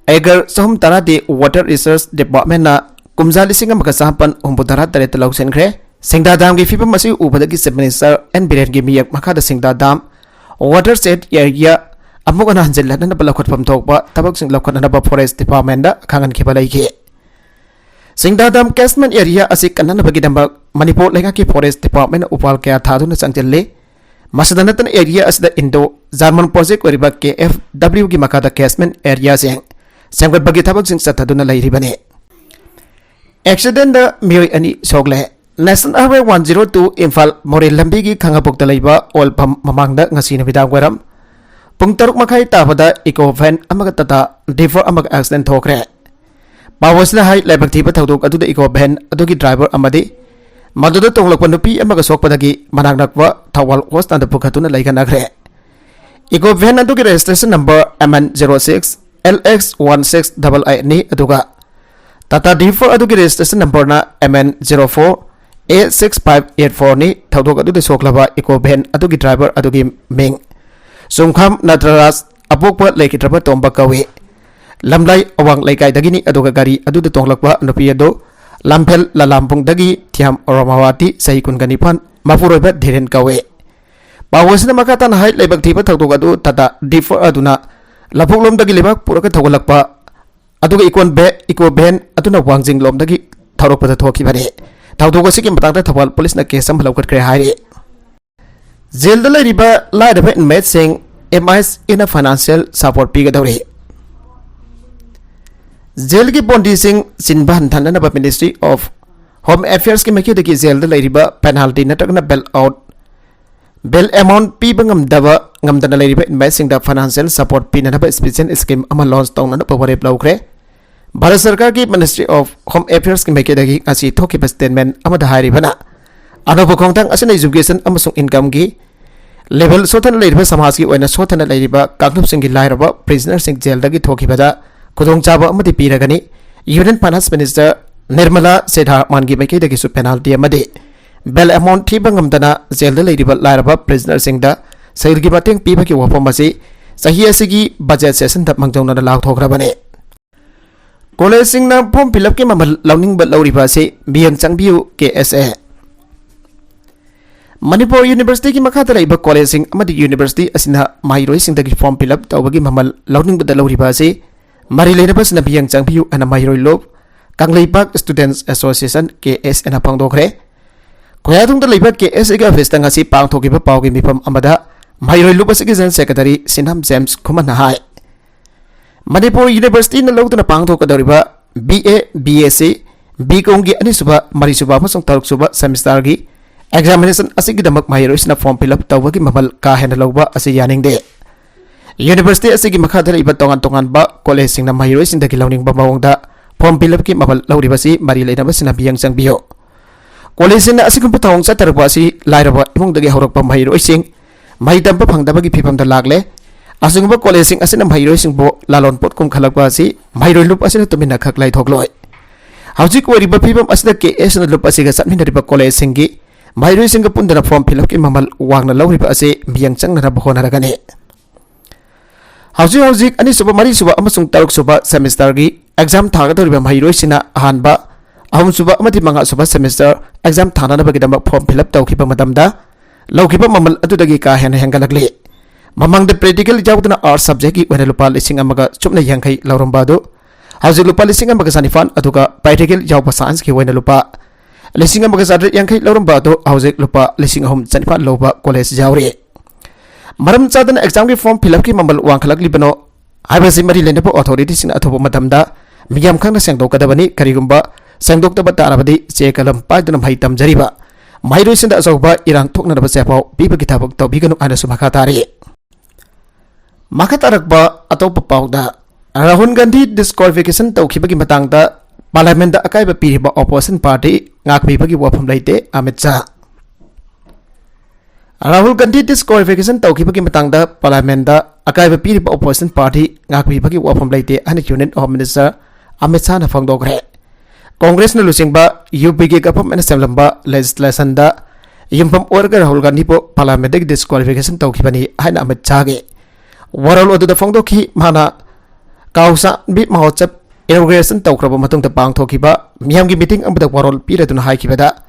acre ꯆꯍꯨꯝ ꯇꯔꯥꯗꯤ Water Resource Departmentꯅ ꯀꯨꯝꯖꯥ ꯂꯤꯁꯤꯡ ꯑꯃꯒ ꯆꯃꯥꯄꯟ ꯍꯨꯝꯐꯨ ꯇꯔꯥ ꯇꯔꯦꯠꯇ ꯂꯧꯁꯤꯟꯈ꯭ꯔꯦ꯫ ꯁꯤꯡꯗꯥ ꯗꯥꯝꯒꯤ ꯐꯤꯕꯝ ꯑꯁꯤ ꯎꯕꯗꯒꯤ Chief Minister ꯑꯦꯟ ꯕꯤꯔꯦꯟꯒꯤ ꯃꯤꯌꯦꯛ ꯃꯈꯥꯗ ꯁꯤꯡꯗꯥ ꯗꯥꯝ watershed area ꯑꯃꯨꯛ ꯍꯟꯅ ꯍꯟꯖꯤꯜꯍꯟꯅꯕ ꯂꯧꯈꯠꯐꯝ ꯊꯣꯛꯄ ꯊꯕꯛꯁꯤꯡ ꯂꯧꯈꯠꯅꯅꯕ Forest Departmentꯗ ꯈꯪꯍꯟꯈꯤꯕ ꯂꯩꯈꯤ꯫ ꯁꯤꯡꯗꯥ ꯗꯥꯝ catchment area ꯑꯁꯤ ꯀꯟꯅꯅꯕꯒꯤꯗꯃꯛ ꯃꯅꯤꯄꯨꯔ ꯂꯩꯉꯥꯛꯀꯤ Forest Departmentꯅ ꯎꯄꯥꯜ ꯀꯌꯥ ꯊꯥꯗꯨꯅ ꯆꯪꯁꯤꯜꯂꯤ꯫ ꯃꯁꯤꯗ ꯅꯠꯇꯅ area ꯑꯁꯤꯗ Indo German project ꯑꯣꯏꯔꯤꯕ ꯀꯦ ꯑꯦꯐ ꯗꯕ꯭ꯂꯤꯎꯒꯤ ꯃꯈꯥꯗ catchment areaꯁꯤꯡ ꯁꯦꯝꯒꯠꯄꯒꯤ ꯊꯕꯛꯁꯤꯡ ꯆꯠꯊꯗꯨꯅ ꯂꯩꯔꯤꯕꯅꯤ꯫ Accidentꯗ ꯃꯤꯑꯣꯏ ꯑꯅꯤ ꯁꯣꯛꯂꯦ꯫ National Highway one zero two Imphal ꯃꯣꯔꯦ ꯂꯝꯕꯤꯒꯤ ꯈꯥꯉꯕꯣꯛꯇ ꯂꯩꯕ oil pump ꯃꯃꯥꯡꯗ ꯉꯁꯤ ꯅꯨꯃꯤꯗꯥꯡ ꯋꯥꯏꯔꯝ ꯄꯨꯡ ꯇꯔꯨꯛ ꯃꯈꯥꯏ ꯇꯥꯕꯗ Eeco van ꯑꯃꯒ Tata Deefer ꯑꯃꯒ accident ꯊꯣꯛꯈ꯭ꯔꯦ꯫ ꯄꯥꯎ ꯑꯁꯤꯅ ꯍꯥꯏ, ꯂꯥꯏꯕꯛ ꯊꯤꯕ ꯊꯧꯗꯣꯛ ꯑꯗꯨꯗ Eeco van ꯑꯗꯨꯒꯤ driver ꯑꯃꯗꯤ ꯃꯗꯨꯗ ꯇꯣꯡꯂꯛꯄ ꯅꯨꯄꯤ ꯑꯃꯒ ꯁꯣꯛꯄꯗꯒꯤ ꯃꯅꯥꯛ ꯅꯛꯄ ꯊꯧꯕꯥꯜ hospitalꯗ ꯄꯨꯈꯠꯇꯨꯅ ꯂꯩꯈꯠꯅꯈ꯭ꯔꯦ꯫ Eeco van ꯑꯗꯨꯒꯤ registration number M N zero six L X one six double eight ꯅꯤ, ꯑꯗꯨꯒ Tata Deefer ꯑꯗꯨꯒꯤ registration numberꯅ M N zero four A six five eight four ꯅꯤ꯫ ꯊꯧꯗꯣꯛ ꯑꯗꯨꯗ ꯁꯣꯛꯂꯕ Eeco van ꯑꯗꯨꯒꯤ driver ꯑꯗꯨꯒꯤ ꯃꯤꯡ ꯆꯨꯝꯈꯥꯝ ꯅꯠꯇ꯭ꯔꯔꯥꯖ, ꯑꯄꯣꯛꯄ ꯂꯩꯈꯤꯗ꯭ꯔꯕ ꯇꯣꯝꯕ ꯀꯧꯏ꯫ ꯂꯝꯂꯥꯏ ꯑꯋꯥꯡ ꯂꯩꯀꯥꯏꯗꯒꯤꯅꯤ, ꯑꯗꯨꯒ ꯒꯥꯔꯤ ꯑꯗꯨꯗ ꯇꯣꯡꯂꯛꯄ ꯅꯨꯄꯤ ꯑꯗꯨ ꯂꯝꯐꯦꯜ ꯂꯂꯥꯝꯕꯨꯡꯗꯒꯤ ꯊꯤꯌꯥꯝ ꯔꯣꯃꯥꯋꯥꯇꯤ, ꯆꯍꯤ ꯀꯨꯟꯒ ꯅꯤꯄꯥꯟ, ꯃꯄꯨꯔꯣꯏꯕ ꯙꯤꯔꯦꯟ ꯀꯧꯏ꯫ ꯄꯥꯎ ꯑꯁꯤꯅ ꯃꯈꯥ ꯇꯥꯅ ꯍꯥꯏ, ꯂꯥꯏꯕꯛ ꯊꯤꯕ ꯊꯧꯗꯣꯛ ꯑꯗꯨ Tata Deefer ꯑꯗꯨꯅ ꯂꯧꯕꯨꯛꯂꯣꯝꯗꯒꯤ ꯂꯩꯕꯥꯛ ꯄꯨꯔꯒ ꯊꯧꯒꯠꯂꯛꯄ, ꯑꯗꯨꯒ Eeco van, Eeco van ꯑꯗꯨꯅ ꯋꯥꯡꯖꯤꯡꯂꯣꯝꯗꯒꯤ ꯊꯧꯔꯛꯄꯗ ꯊꯣꯛꯈꯤꯕꯅꯤ꯫ ꯊꯧꯗꯣꯛ ꯑꯁꯤꯒꯤ ꯃꯇꯥꯡꯗ ꯊꯧꯕꯥꯜ ꯄꯨꯂꯤꯁꯅ case ꯑꯃ ꯂꯧꯈꯠꯈ꯭ꯔꯦ ꯍꯥꯏꯔꯤ꯫ ꯖꯦꯜꯗ ꯂꯩꯔꯤꯕ ꯂꯥꯏꯔꯕ inmateꯁꯤꯡ M I S ꯅ financial support ꯄꯤꯒꯗꯧꯔꯤ꯫ ꯖꯦꯜꯒꯤ ꯕꯣꯟꯗꯤꯁꯤꯡ ꯆꯤꯟꯕ ꯍꯟꯊꯅꯅꯕ Ministry of Home Affairsꯀꯤ ꯃꯥꯏꯀꯩꯗꯒꯤ ꯖꯦꯜꯗ ꯂꯩꯔꯤꯕ penalty ꯅꯠꯇ꯭ꯔꯒꯅ bail out Bail amount ꯄꯤꯕ ꯉꯝꯗꯕ, ꯉꯝꯗꯅ ꯂꯩꯔꯤꯕ inmateꯁꯤꯡꯗ financial support ꯄꯤꯅꯅꯕ special scheme ꯑꯃ launch ꯇꯧꯅꯅꯕ ꯋꯥꯔꯦꯞ ꯂꯧꯈ꯭ꯔꯦ꯫ ꯚꯥꯔꯠ ꯁꯔꯀꯥꯔꯒꯤ Ministry of Home Affairsꯀꯤ ꯃꯥꯏꯀꯩꯗꯒꯤ ꯉꯁꯤ ꯊꯣꯛꯈꯤꯕ statement ꯑꯃꯗ ꯍꯥꯏꯔꯤꯕꯅ, ꯑꯅꯧꯕ ꯈꯣꯡꯊꯥꯡ ꯑꯁꯤꯅ education ꯑꯃꯁꯨꯡ incomeꯒꯤ level ꯁꯣꯠꯊꯅ ꯂꯩꯔꯤꯕ ꯁꯃꯥꯖꯀꯤ ꯑꯣꯏꯅ ꯁꯣꯠꯊꯅ ꯂꯩꯔꯤꯕ ꯀꯥꯡꯂꯨꯞꯁꯤꯡꯒꯤ ꯂꯥꯏꯔꯕ prisonerꯁꯤꯡ jailꯗꯒꯤ ꯊꯣꯛꯈꯤꯕꯗ ꯈꯨꯗꯣꯡꯆꯥꯕ ꯑꯃꯗꯤ ꯄꯤꯔꯒꯅꯤ꯫ Union Finance Minister Nirmala Sitharamanꯒꯤ ꯃꯥꯏꯀꯩꯗꯒꯤꯁꯨ penalty ꯑꯃꯗꯤ bail amount ꯊꯤꯕ ꯉꯝꯗꯅ jailꯗ ꯂꯩꯔꯤꯕ ꯂꯥꯏꯔꯕ prisonerꯁꯤꯡꯗ ꯁꯦꯜꯒꯤ ꯃꯇꯦꯡ ꯄꯤꯕꯒꯤ ꯋꯥꯐꯝ ꯑꯁꯤ ꯆꯍꯤ ꯑꯁꯤꯒꯤ budget sessionꯗ ꯃꯥꯡꯖꯧꯅꯅ ꯂꯥꯎꯊꯣꯛꯈ꯭ꯔꯕꯅꯤ꯫ Collegeꯁꯤꯡꯅ form fill upꯀꯤ ꯃꯃꯜ ꯂꯧꯅꯤꯡꯕ ꯂꯧꯔꯤꯕ ꯑꯁꯤ ꯃꯤꯠꯌꯦꯡ ꯆꯪꯕꯤꯌꯨ, ꯀꯦ ꯑꯦꯁ ꯑꯦ꯫ ꯃꯅꯤꯄꯨꯔ Universityꯒꯤ ꯃꯈꯥꯗ ꯂꯩꯕ collegeꯁꯤꯡ ꯑꯃꯗꯤ university ꯑꯁꯤꯅ ꯃꯍꯩꯔꯣꯏꯁꯤꯡꯗꯒꯤ form fill up ꯇꯧꯕꯒꯤ ꯃꯃꯜ ꯂꯧꯅꯤꯡꯕꯗ ꯂꯧꯔꯤꯕ ꯑꯁꯤ ꯃꯔꯤ ꯂꯩꯅꯕꯁꯤꯡꯅ ꯃꯤꯠꯌꯦꯡ ꯆꯪꯕꯤꯌꯨ ꯍꯥꯏꯅ ꯃꯍꯩꯔꯣꯏ ꯂꯨꯞ ꯀꯪꯂꯩꯄꯥꯛ Students Association, ꯀꯦ ꯑꯦꯁ ꯑꯦꯅ ꯐꯣꯡꯗꯣꯛꯈ꯭ꯔꯦ꯫ ꯀꯣꯌꯥꯊꯣꯡꯗ ꯂꯩꯕ ꯀꯦ ꯑꯦꯁ ꯑꯦꯒꯤ officeꯇ ꯉꯁꯤ ꯄꯥꯡꯊꯣꯛꯈꯤꯕ ꯄꯥꯎꯒꯤ ꯃꯤꯐꯝ ꯑꯃꯗ ꯃꯍꯩꯔꯣꯏ ꯂꯨꯞ ꯑꯁꯤꯒꯤ General Secretary ꯁꯤꯅꯥꯝ ꯖꯦꯝꯁ ꯈꯨꯃꯟꯅ ꯍꯥꯏ, ꯃꯅꯤꯄꯨꯔ Universityꯅ ꯂꯧꯗꯨꯅ ꯄꯥꯡꯊꯣꯛꯀꯗꯧꯔꯤꯕ B A, B S C, B.Com ꯒꯤ ꯑꯅꯤꯁꯨꯕ, ꯃꯔꯤꯁꯨꯕ ꯑꯃꯁꯨꯡ ꯇꯔꯨꯛꯁꯨꯕ semesterꯒꯤ examination ꯑꯁꯤꯒꯤꯗꯃꯛ ꯃꯍꯩꯔꯣꯏꯁꯤꯡꯅ form fill up ꯇꯧꯕꯒꯤ ꯃꯃꯜ ꯀꯥ ꯍꯦꯟꯅ ꯂꯧꯕ ꯑꯁꯤ ꯌꯥꯅꯤꯡꯗꯦ꯫ University ꯑꯁꯤꯒꯤ ꯃꯈꯥꯗ ꯂꯩꯕ ꯇꯣꯉꯥꯟ ꯇꯣꯉꯥꯟꯕ collegeꯁꯤꯡꯅ ꯃꯍꯩꯔꯣꯏꯁꯤꯡꯗꯒꯤ ꯂꯧꯅꯤꯡꯕ ꯃꯑꯣꯡꯗ form fill upꯀꯤ ꯃꯃꯜ ꯂꯧꯔꯤꯕꯁꯤ ꯃꯔꯤ ꯂꯩꯅꯕꯁꯤꯡꯅ ꯃꯤꯠꯌꯦꯡ ꯆꯪꯕꯤꯌꯨ꯫ Collegeꯁꯤꯡꯅ ꯑꯁꯤꯒꯨꯝꯕ ꯊꯧꯑꯣꯡ ꯆꯠꯊꯔꯛꯄ ꯑꯁꯤ ꯂꯥꯏꯔꯕ ꯏꯃꯨꯡꯗꯒꯤ ꯍꯧꯔꯛꯄ ꯃꯍꯩꯔꯣꯏꯁꯤꯡ ꯃꯍꯩ ꯇꯝꯕ ꯐꯪꯗꯕꯒꯤ ꯐꯤꯕꯝꯗ ꯂꯥꯛꯂꯦ꯫ ꯑꯁꯤꯒꯨꯝꯕ collegeꯁꯤꯡ ꯑꯁꯤꯅ ꯃꯍꯩꯔꯣꯏꯁꯤꯡꯕꯨ ꯂꯥꯂꯣꯟ ꯄꯣꯠ ꯀꯨꯝꯈꯠꯂꯛꯄ ꯑꯁꯤ ꯃꯍꯩꯔꯣꯏ ꯂꯨꯞ ꯑꯁꯤꯅ ꯇꯨꯃꯤꯟꯅ ꯈꯛ ꯂꯩꯊꯣꯛꯂꯣꯏ꯫ ꯍꯧꯖꯤꯛ ꯑꯣꯏꯔꯤꯕ ꯐꯤꯕꯝ ꯑꯁꯤꯗ ꯀꯦ ꯑꯦꯁ ꯑꯦꯅ ꯂꯨꯞ ꯑꯁꯤꯒ ꯆꯠꯃꯤꯟꯅꯔꯤꯕ collegeꯁꯤꯡꯒꯤ ꯃꯍꯩꯔꯣꯏꯁꯤꯡꯒ ꯄꯨꯟꯗꯨꯅ form fill upꯀꯤ ꯃꯃꯜ ꯋꯥꯡꯅ ꯂꯧꯔꯤꯕ ꯑꯁꯤ ꯃꯤꯠꯌꯦꯡ ꯆꯪꯅꯅꯕ ꯍꯣꯠꯅꯔꯒꯅꯤ꯫ ꯍꯧꯖꯤꯛ ꯍꯧꯖꯤꯛ ꯑꯅꯤꯁꯨꯕ, ꯃꯔꯤꯁꯨꯕ ꯑꯃꯁꯨꯡ ꯇꯔꯨꯛꯁꯨꯕ semesterꯒꯤ exam ꯊꯥꯒꯗꯧꯔꯤꯕ ꯃꯍꯩꯔꯣꯏꯁꯤꯡꯅ ꯑꯍꯥꯟꯕ, ꯑꯍꯨꯝꯁꯨꯕ ꯑꯃꯗꯤ ꯃꯉꯥꯁꯨꯕ semester exam ꯊꯥꯅꯅꯕꯒꯤꯗꯃꯛ form fill up ꯇꯧꯈꯤꯕ ꯃꯇꯝꯗ ꯂꯧꯈꯤꯕ ꯃꯃꯜ ꯑꯗꯨꯗꯒꯤ ꯀꯥ ꯍꯦꯟꯅ ꯍꯦꯟꯒꯠꯂꯛꯂꯤ꯫ ꯃꯃꯥꯡꯗ practical ꯌꯥꯎꯗꯅ arts subjectꯀꯤ ꯑꯣꯏꯅ ꯂꯨꯄꯥ ꯂꯤꯁꯤꯡ ꯑꯃꯒ ꯁꯨꯞꯅ ꯌꯥꯡꯈꯩ ꯂꯧꯔꯝꯕ ꯑꯗꯨ ꯍꯧꯖꯤꯛ ꯂꯨꯄꯥ ꯂꯤꯁꯤꯡ ꯑꯃꯒ ꯆꯅꯤꯄꯥꯟ, ꯑꯗꯨꯒ practical ꯌꯥꯎꯕ scienceꯀꯤ ꯑꯣꯏꯅ ꯂꯨꯄꯥ ꯂꯤꯁꯤꯡ ꯑꯃꯒ ꯆꯥꯇ꯭ꯔꯦꯠ ꯌꯥꯡꯈꯩ ꯂꯧꯔꯝꯕ ꯑꯗꯨ ꯍꯧꯖꯤꯛ ꯂꯨꯄꯥ ꯂꯤꯁꯤꯡ ꯑꯍꯨꯝ ꯆꯅꯤꯄꯥꯟ ꯂꯧꯕ college ꯌꯥꯎꯔꯤ꯫ ꯃꯔꯝ ꯆꯥꯗꯅ examꯒꯤ form fill upꯀꯤ ꯃꯃꯜ ꯋꯥꯡꯈꯠꯂꯛꯂꯤꯕꯅꯣ ꯍꯥꯏꯕꯁꯤ ꯃꯔꯤ ꯂꯩꯅꯕ authorityꯁꯤꯡꯅ ꯑꯊꯨꯕ ꯃꯇꯝꯗ ꯃꯤꯌꯥꯝ ꯈꯪꯅ ꯁꯦꯡꯗꯣꯛꯀꯗꯕꯅꯤ꯫ ꯀꯔꯤꯒꯨꯝꯕ ꯁꯦꯡꯗꯣꯛꯇꯕ ꯇꯥꯔꯕꯗꯤ ꯆꯦ ꯀꯂꯝ ꯄꯥꯏꯗꯨꯅ ꯃꯍꯩ ꯇꯝꯖꯔꯤꯕ ꯃꯍꯩꯔꯣꯏꯁꯤꯡꯗ ꯑꯆꯧꯕ ꯏꯔꯥꯡ ꯊꯣꯛꯅꯅꯕ ꯆꯦꯐꯥꯎ ꯄꯤꯕꯒꯤ ꯊꯕꯛ ꯇꯧꯕꯤꯒꯅꯨ ꯍꯥꯏꯅꯁꯨ ꯃꯈꯥ ꯇꯥꯔꯤ꯫ ꯃꯈꯥ ꯇꯥꯔꯛꯄ ꯑꯇꯣꯞꯄ ꯄꯥꯎꯗ, ꯔꯥꯍꯨꯜ ꯒꯥꯟꯙꯤ ꯗꯤꯁꯀ꯭ꯋꯥꯂꯤꯐꯤꯀꯦꯁꯟ ꯇꯧꯈꯤꯕꯒꯤ ꯃꯇꯥꯡꯗ ꯄꯥꯔꯂꯤꯌꯥꯃꯦꯟꯗ ꯑꯀꯥꯏꯕ ꯄꯤꯔꯤꯕ ꯑꯣꯄꯣꯖꯤꯁꯟ ꯄꯥꯔꯇꯤ ꯉꯥꯛꯄꯤꯕꯒꯤ ꯋꯥꯐꯝ ꯂꯩꯇꯦ, ꯑꯃꯤꯠ ꯁꯥꯍ꯫ ꯔꯥꯍꯨꯜ ꯒꯥꯟꯙꯤ ꯗꯤꯁꯀ꯭ꯋꯥꯂꯤꯐꯤꯀꯦꯁꯟ ꯇꯧꯈꯤꯕꯒꯤ ꯃꯇꯥꯡꯗ ꯄꯥꯔꯂꯤꯌꯥꯃꯦꯟꯗ ꯑꯀꯥꯏꯕ ꯄꯤꯔꯤꯕ ꯑꯣꯄꯣꯖꯤꯁꯟ ꯄꯥꯔꯇꯤ ꯉꯥꯛꯄꯤꯕꯒꯤ ꯋꯥꯐꯝ ꯂꯩꯇꯦ ꯍꯥꯏꯅ ꯌꯨꯅꯤꯌꯟ ꯍꯣꯝ ꯃꯤꯅꯤꯁꯇꯔ ꯑꯃꯤꯠ ꯁꯥꯍꯅ ꯐꯣꯡꯗꯣꯛꯈ꯭ꯔꯦ꯫ ꯀꯣꯡꯒ꯭ꯔꯦꯁꯅ ꯂꯨꯆꯤꯡꯕ ꯌꯨ ꯄꯤ ꯒꯤ ꯒꯚꯔꯟꯃꯦꯟꯠꯅ ꯁꯦꯝꯂꯝꯕ ꯂꯦꯖꯤꯁꯂꯦꯁꯟꯗ ꯌꯨꯝꯐꯝ ꯑꯣꯏꯔꯒ ꯔꯥꯍꯨꯜ ꯒꯥꯟꯙꯤꯕꯨ ꯄꯥꯔꯂꯤꯌꯥꯃꯦꯟꯠꯇꯒꯤ ꯗꯤꯁꯀ꯭ꯋꯥꯂꯤꯐꯤꯀꯦꯁꯟ ꯇꯧꯈꯤꯕꯅꯤ ꯍꯥꯏꯅ ꯑꯃꯤꯠ ꯁꯥꯍꯒꯤ ꯋꯥꯔꯣꯜ ꯑꯗꯨꯗ ꯐꯣꯡꯗꯣꯛꯈꯤ꯫ ꯃꯍꯥꯛꯅ ꯀꯥꯎꯁꯥꯟꯕꯤ ꯃꯍꯣꯠꯁꯕ ꯏꯅꯣꯒ꯭ꯔꯦꯁꯟ ꯇꯧꯈ꯭ꯔꯕ ꯃꯇꯨꯡꯗ ꯄꯥꯡꯊꯣꯛꯈꯤꯕ ꯃꯤꯌꯥꯝꯒꯤ ꯃꯤꯇꯤꯡ ꯑꯃꯗ ꯋꯥꯔꯣꯜ ꯄꯤꯔꯗꯨꯅ ꯍꯥꯏꯈꯤꯕꯗ,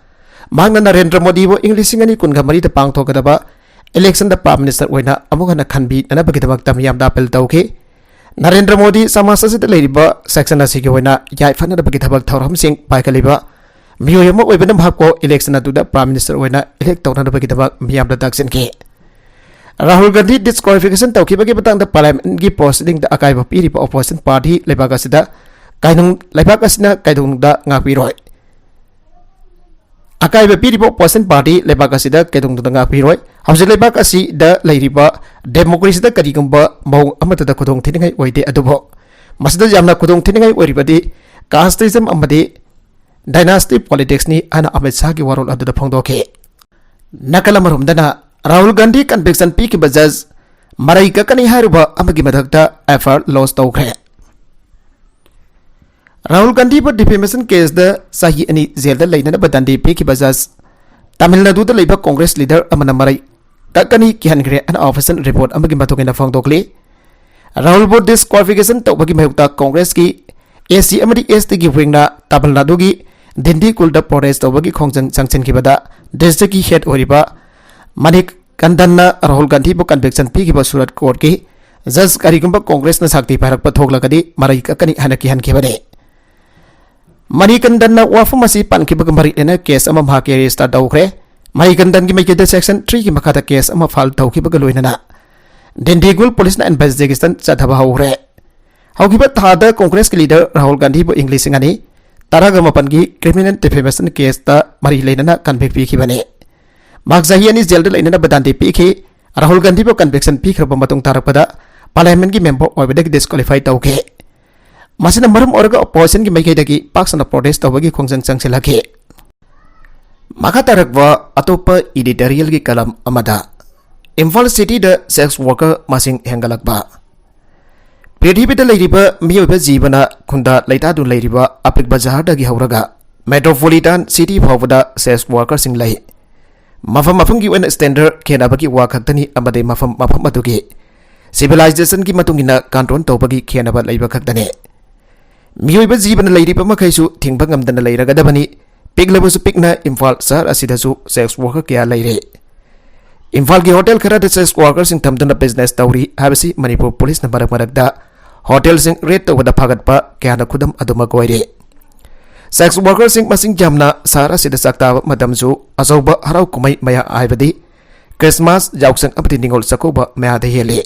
ꯃꯍꯥꯛꯅ ꯅꯔꯦꯟꯗ꯭ꯔ ꯃꯣꯗꯤꯕꯨ ꯏꯪ ꯂꯤꯁꯤꯡ ꯑꯅꯤ ꯀꯨꯟꯒ ꯃꯔꯤꯗ ꯄꯥꯡꯊꯣꯛꯀꯗꯕ ꯏꯂꯦꯛꯁꯟꯗ ꯄ꯭ꯔꯥꯏꯝ ꯃꯤꯅꯤꯁꯇꯔ ꯑꯣꯏꯅ ꯑꯃꯨꯛ ꯍꯟꯅ ꯈꯟꯕꯤꯅꯅꯕꯒꯤꯗꯃꯛꯇ ꯃꯤꯌꯥꯝꯗ ꯑꯄꯤꯜ ꯇꯧꯈꯤ꯫ ꯅꯔꯦꯟꯗ꯭ꯔ ꯃꯣꯗꯤ ꯁꯃꯥꯖ ꯑꯁꯤꯗ ꯂꯩꯔꯤꯕ ꯁꯦꯛꯁꯟ ꯑꯁꯤꯒꯤ ꯑꯣꯏꯅ ꯌꯥꯏꯐꯅꯅꯕꯒꯤ ꯊꯕꯛ ꯊꯧꯔꯝꯁꯤꯡ ꯄꯥꯏꯈꯠꯂꯤꯕ ꯃꯤꯑꯣꯏ ꯑꯃ ꯑꯣꯏꯕꯅ ꯃꯍꯥꯛꯄꯨ ꯏꯂꯦꯛꯁꯟ ꯑꯗꯨꯗ ꯄ꯭ꯔꯥꯏꯝ ꯃꯤꯅꯤꯁꯇꯔ ꯑꯣꯏꯅ ꯏꯂꯦꯛ ꯇꯧꯅꯅꯕꯒꯤꯗꯃꯛ ꯃꯤꯌꯥꯝꯗ ꯇꯥꯛꯁꯤꯟꯈꯤ꯫ ꯔꯥꯍꯨꯜ ꯒꯥꯟꯙꯤ ꯗꯤꯁꯀ꯭ꯋꯥꯂꯤꯐꯤꯀꯦꯁꯟ ꯇꯧꯈꯤꯕꯒꯤ ꯃꯇꯥꯡꯗ ꯄꯥꯔꯂꯤꯌꯥꯃꯦꯟꯠꯀꯤ ꯄ꯭ꯔꯣꯁꯤꯗꯤꯡꯗ ꯑꯀꯥꯏꯕ ꯄꯤꯔꯤꯕ ꯑꯣꯄꯣꯖꯤꯁꯟ ꯄꯥꯔꯇꯤ ꯂꯩꯕꯥꯛ ꯑꯁꯤꯗ ꯀꯩꯗꯧ-, ꯂꯩꯕꯥꯛ ꯑꯁꯤꯅ ꯀꯩꯗꯧꯅꯨꯡꯗ ꯉꯥꯛꯄꯤꯔꯣꯏ꯫ ꯑꯀꯥꯏꯕ ꯄꯤꯔꯤꯕ ꯑꯣꯄꯣꯖꯤꯁꯟ ꯄꯥꯔꯇꯤ ꯂꯩꯕꯥꯛ ꯑꯁꯤꯗ ꯀꯩꯗꯧꯅꯨꯡꯗ ꯉꯥꯛꯄꯤꯔꯣꯏ꯫ ꯍꯧꯖꯤꯛ ꯂꯩꯕꯥꯛ ꯑꯁꯤꯗ ꯂꯩꯔꯤꯕ ꯗꯦꯃꯣꯀ꯭ꯔꯦꯁꯤꯗ ꯀꯔꯤꯒꯨꯝꯕ ꯃꯑꯣꯡ ꯑꯃꯠꯇꯗ ꯈꯨꯗꯣꯡ ꯊꯤꯅꯤꯡꯉꯥꯏ ꯑꯣꯏꯗꯦ, ꯑꯗꯨꯕꯨ ꯃꯁꯤꯗ ꯌꯥꯝꯅ ꯈꯨꯗꯣꯡ ꯊꯤꯅꯤꯡꯉꯥꯏ ꯑꯣꯏꯔꯤꯕꯗꯤ ꯀꯥꯁꯇꯤꯖꯝ ꯑꯃꯗꯤ ꯗꯥꯏꯅꯥꯁꯇꯤ ꯄꯣꯂꯤꯇꯤꯛꯁꯅꯤ ꯍꯥꯏꯅ ꯑꯃꯤꯠ ꯁꯥꯍꯒꯤ ꯋꯥꯔꯣꯜ ꯑꯗꯨꯗ ꯐꯣꯡꯗꯣꯛꯈꯤ꯫ ꯅꯥꯀꯜ ꯑꯃꯔꯣꯝꯗꯅ, ꯔꯥꯍꯨꯜ ꯒꯥꯟꯙꯤ ꯀꯟꯚꯤꯛꯁꯟ ꯄꯤꯈꯤꯕ ꯖꯖ ꯃꯔꯩ ꯀꯛꯀꯅꯤ ꯍꯥꯏꯔꯨꯕ ꯑꯃꯒꯤ ꯃꯊꯛꯇ ꯑꯦꯐ ꯑꯥꯏ ꯑꯥꯔ ꯂꯣꯖ ꯇꯧꯈ꯭ꯔꯦ꯫ ꯔꯥꯍꯨꯜ ꯒꯥꯟꯙꯤꯕꯨ ꯗꯤꯐꯦꯃꯦꯁꯟ ꯀꯦꯁꯇ ꯆꯍꯤ ꯑꯅꯤ ꯖꯦꯜꯗ ꯂꯩꯅꯅꯕ ꯗꯟꯗꯤ ꯄꯤꯈꯤꯕ ꯖꯖ ꯇꯥꯃꯤꯜ ꯅꯥꯗꯨꯗ ꯂꯩꯕ ꯀꯣꯡꯒ꯭ꯔꯦꯁ ꯂꯤꯗꯔ ꯑꯃꯅ ꯃꯔꯩ ꯀꯛꯀꯅꯤ, ꯀꯤꯍꯟꯈ꯭ꯔꯦ ꯍꯥꯏꯅ ꯑꯣꯐꯤꯁꯤꯌꯦꯜ ꯔꯤꯄꯣꯔꯠ ꯑꯃꯒꯤ ꯃꯇꯨꯡ ꯏꯟꯅ ꯐꯣꯡꯗꯣꯛꯂꯤ꯫ ꯔꯥꯍꯨꯜꯕꯨ ꯗꯤꯁꯀ꯭ꯋꯥꯂꯤꯐꯤꯀꯦꯁꯟ ꯇꯧꯕꯒꯤ ꯃꯥꯌꯣꯛꯇ ꯀꯣꯡꯒ꯭ꯔꯦꯁꯀꯤ ꯑꯦꯁ ꯁꯤ ꯑꯃꯗꯤ ꯑꯦꯁ ꯇꯤꯒꯤ ꯋꯤꯡꯅ ꯇꯥꯃꯤꯜ ꯅꯥꯗꯨꯒꯤ ꯗꯤꯟꯗꯤꯒꯨꯜꯗ ꯄ꯭ꯔꯣꯇꯦꯁ ꯇꯧꯕꯒꯤ ꯈꯣꯡꯖꯪ ꯆꯪꯁꯤꯟꯈꯤꯕꯗ ꯗꯤꯁꯇ꯭ꯔꯤꯛꯀꯤ ꯍꯦꯗ ꯑꯣꯏꯔꯤꯕ ꯃꯅꯤꯛ ꯀꯟꯗꯟꯅ ꯔꯥꯍꯨꯜ ꯒꯥꯟꯙꯤꯕꯨ ꯀꯟꯚꯤꯛꯁꯟ ꯄꯤꯈꯤꯕ ꯁꯨꯔꯠ ꯀꯣꯔꯠꯀꯤ ꯖꯖ ꯀꯔꯤꯒꯨꯝꯕ ꯀꯣꯡꯒ꯭ꯔꯦꯁꯅ ꯁꯥꯛꯇꯤ ꯄꯥꯏꯔꯛꯄ ꯊꯣꯛꯂꯒꯗꯤ ꯃꯔꯩ ꯀꯛꯀꯅꯤ ꯍꯥꯏꯅ ꯀꯤꯍꯟꯈꯤꯕꯅꯤ꯫ ꯃꯅꯤꯀꯟꯗꯟꯅ ꯋꯥꯐꯝ ꯑꯁꯤ ꯄꯟꯈꯤꯕꯒ ꯃꯔꯤ ꯂꯩꯅꯅ ꯀꯦꯁ ꯑꯃ ꯃꯍꯥꯛꯀꯤ ꯔꯦꯖꯤꯁꯇꯔ ꯇꯧꯈ꯭ꯔꯦ꯫ ꯃꯅꯤꯀꯟꯗꯟꯒꯤ ꯃꯥꯏꯀꯩꯗ ꯁꯦꯛꯁꯟ ꯊ꯭ꯔꯤꯒꯤ ꯃꯈꯥꯗ ꯀꯦꯁ ꯑꯃ ꯐꯥꯏꯜ ꯇꯧꯈꯤꯕꯒ ꯂꯣꯏꯅꯅ ꯗꯤꯟꯗꯤꯒꯨꯜ ꯄꯨꯂꯤꯁꯅ ꯏꯟꯚꯦꯁꯇꯤꯒꯦꯁꯟ ꯆꯠꯊꯕ ꯍꯧꯈ꯭ꯔꯦ꯫ ꯍꯧꯈꯤꯕ ꯊꯥꯗ ꯀꯣꯡꯒ꯭ꯔꯦꯁꯀꯤ ꯂꯤꯗꯔ ꯔꯥꯍꯨꯜ ꯒꯥꯟꯙꯤꯕꯨ ꯏꯪ ꯂꯤꯁꯤꯡ ꯑꯅꯤ ꯇꯔꯥꯒ ꯃꯥꯄꯟꯒꯤ criminal defamation caseꯇ ꯃꯔꯤ ꯂꯩꯅꯅ convict ꯄꯤꯈꯤꯕꯅꯤ꯫ ꯃꯍꯥꯛ ꯆꯍꯤ ꯑꯅꯤ ꯖꯦꯜꯗ ꯂꯩꯅꯅꯕ ꯗꯥꯟꯗꯤ ꯄꯤꯈꯤ꯫ ꯔꯥꯍꯨꯜ ꯒꯥꯟꯙꯤꯕꯨ conviction ꯄꯤꯈ꯭ꯔꯕ ꯃꯇꯨꯡ ꯇꯥꯔꯛꯄꯗ parliamentꯀꯤ member ꯑꯣꯏꯕꯗꯒꯤ disqualify ꯇꯧꯈꯤ꯫ ꯃꯁꯤꯅ ꯃꯔꯝ ꯑꯣꯏꯔꯒ oppositionꯒꯤ ꯃꯥꯏꯀꯩꯗꯒꯤ ꯄꯥꯛ ꯁꯟꯅ protest ꯇꯧꯕꯒꯤ ꯈꯣꯡꯖꯪ ꯆꯪꯁꯤꯜꯂꯛꯈꯤ꯫ ꯃꯈꯥ ꯇꯥꯔꯛꯄ ꯑꯇꯣꯞꯄ editorialꯒꯤ column ꯑꯃꯗ ꯏꯝꯐꯥꯜ cityꯗ sex worker ꯃꯁꯤꯡ ꯍꯦꯟꯒꯠꯂꯛꯄ꯫ ꯄ꯭ꯔꯤꯊꯤꯕꯤꯗ ꯂꯩꯔꯤꯕ ꯃꯤꯑꯣꯏꯕ ꯖꯤꯕꯅ ꯈꯨꯟꯗꯥ ꯂꯩꯇꯥꯗꯨꯅ ꯂꯩꯔꯤꯕ ꯑꯄꯤꯛꯄ ꯖꯍꯔꯗꯒꯤ ꯍꯧꯔꯒ metropolitan city ꯐꯥꯎꯕꯗ sex workerꯁꯤꯡ ꯂꯩ꯫ ꯃꯐꯝ ꯃꯐꯝꯒꯤ ꯑꯣꯏꯅ standard ꯈꯦꯠꯅꯕꯒꯤ ꯋꯥ ꯈꯛꯇꯅꯤ ꯑꯃꯗꯤ ꯃꯐꯝ ꯃꯐꯝ ꯑꯗꯨꯒꯤ civilizationꯒꯤ ꯃꯇꯨꯡ ꯏꯟꯅ control ꯇꯧꯕꯒꯤ ꯈꯦꯠꯅꯕ ꯂꯩꯕ ꯈꯛꯇꯅꯤ꯫ ꯃꯤꯑꯣꯏꯕ ꯖꯤꯕꯅ ꯂꯩꯔꯤꯕ ꯃꯈꯩꯁꯨ ꯊꯤꯡꯕ ꯉꯝꯗꯅ ꯂꯩꯔꯒꯗꯕꯅꯤ꯫ ꯄꯤꯛꯂꯕꯁꯨ ꯄꯤꯛꯅ ꯏꯝꯐꯥꯜ ꯁꯍꯔ ꯑꯁꯤꯗꯁꯨ sex worker ꯀꯌꯥ ꯂꯩꯔꯦ꯫ ꯏꯝꯐꯥꯜꯒꯤ hotel ꯈꯔꯗ sex workerꯁꯤꯡ ꯊꯝꯗꯨꯅ business ꯇꯧꯔꯤ ꯍꯥꯏꯕꯁꯤ ꯃꯅꯤꯄꯨꯔ policeꯅ ꯃꯔꯛ ꯃꯔꯛꯇ hotelꯁꯤꯡ raid ꯇꯧꯕꯗ ꯐꯥꯒꯠꯄ ꯀꯌꯥꯅ ꯈꯨꯗꯝ ꯑꯗꯨꯃꯛ ꯑꯣꯏꯔꯤ꯫ Sex workerꯁꯤꯡ ꯃꯁꯤꯡ ꯌꯥꯝꯅ ꯁꯍꯔ ꯑꯁꯤꯗ ꯆꯥꯛꯇꯥꯕ ꯃꯇꯝꯁꯨ ꯑꯆꯧꯕ ꯍꯔꯥꯎ ꯀꯨꯝꯍꯩ ꯃꯌꯥ ꯍꯥꯏꯕꯗꯤ Christmas, ꯌꯥꯎꯁꯪ ꯑꯃꯗꯤ ꯅꯤꯉꯣꯜ ꯆꯥꯛꯀꯧꯕ ꯃꯌꯥꯗ ꯍꯦꯜꯂꯤ꯫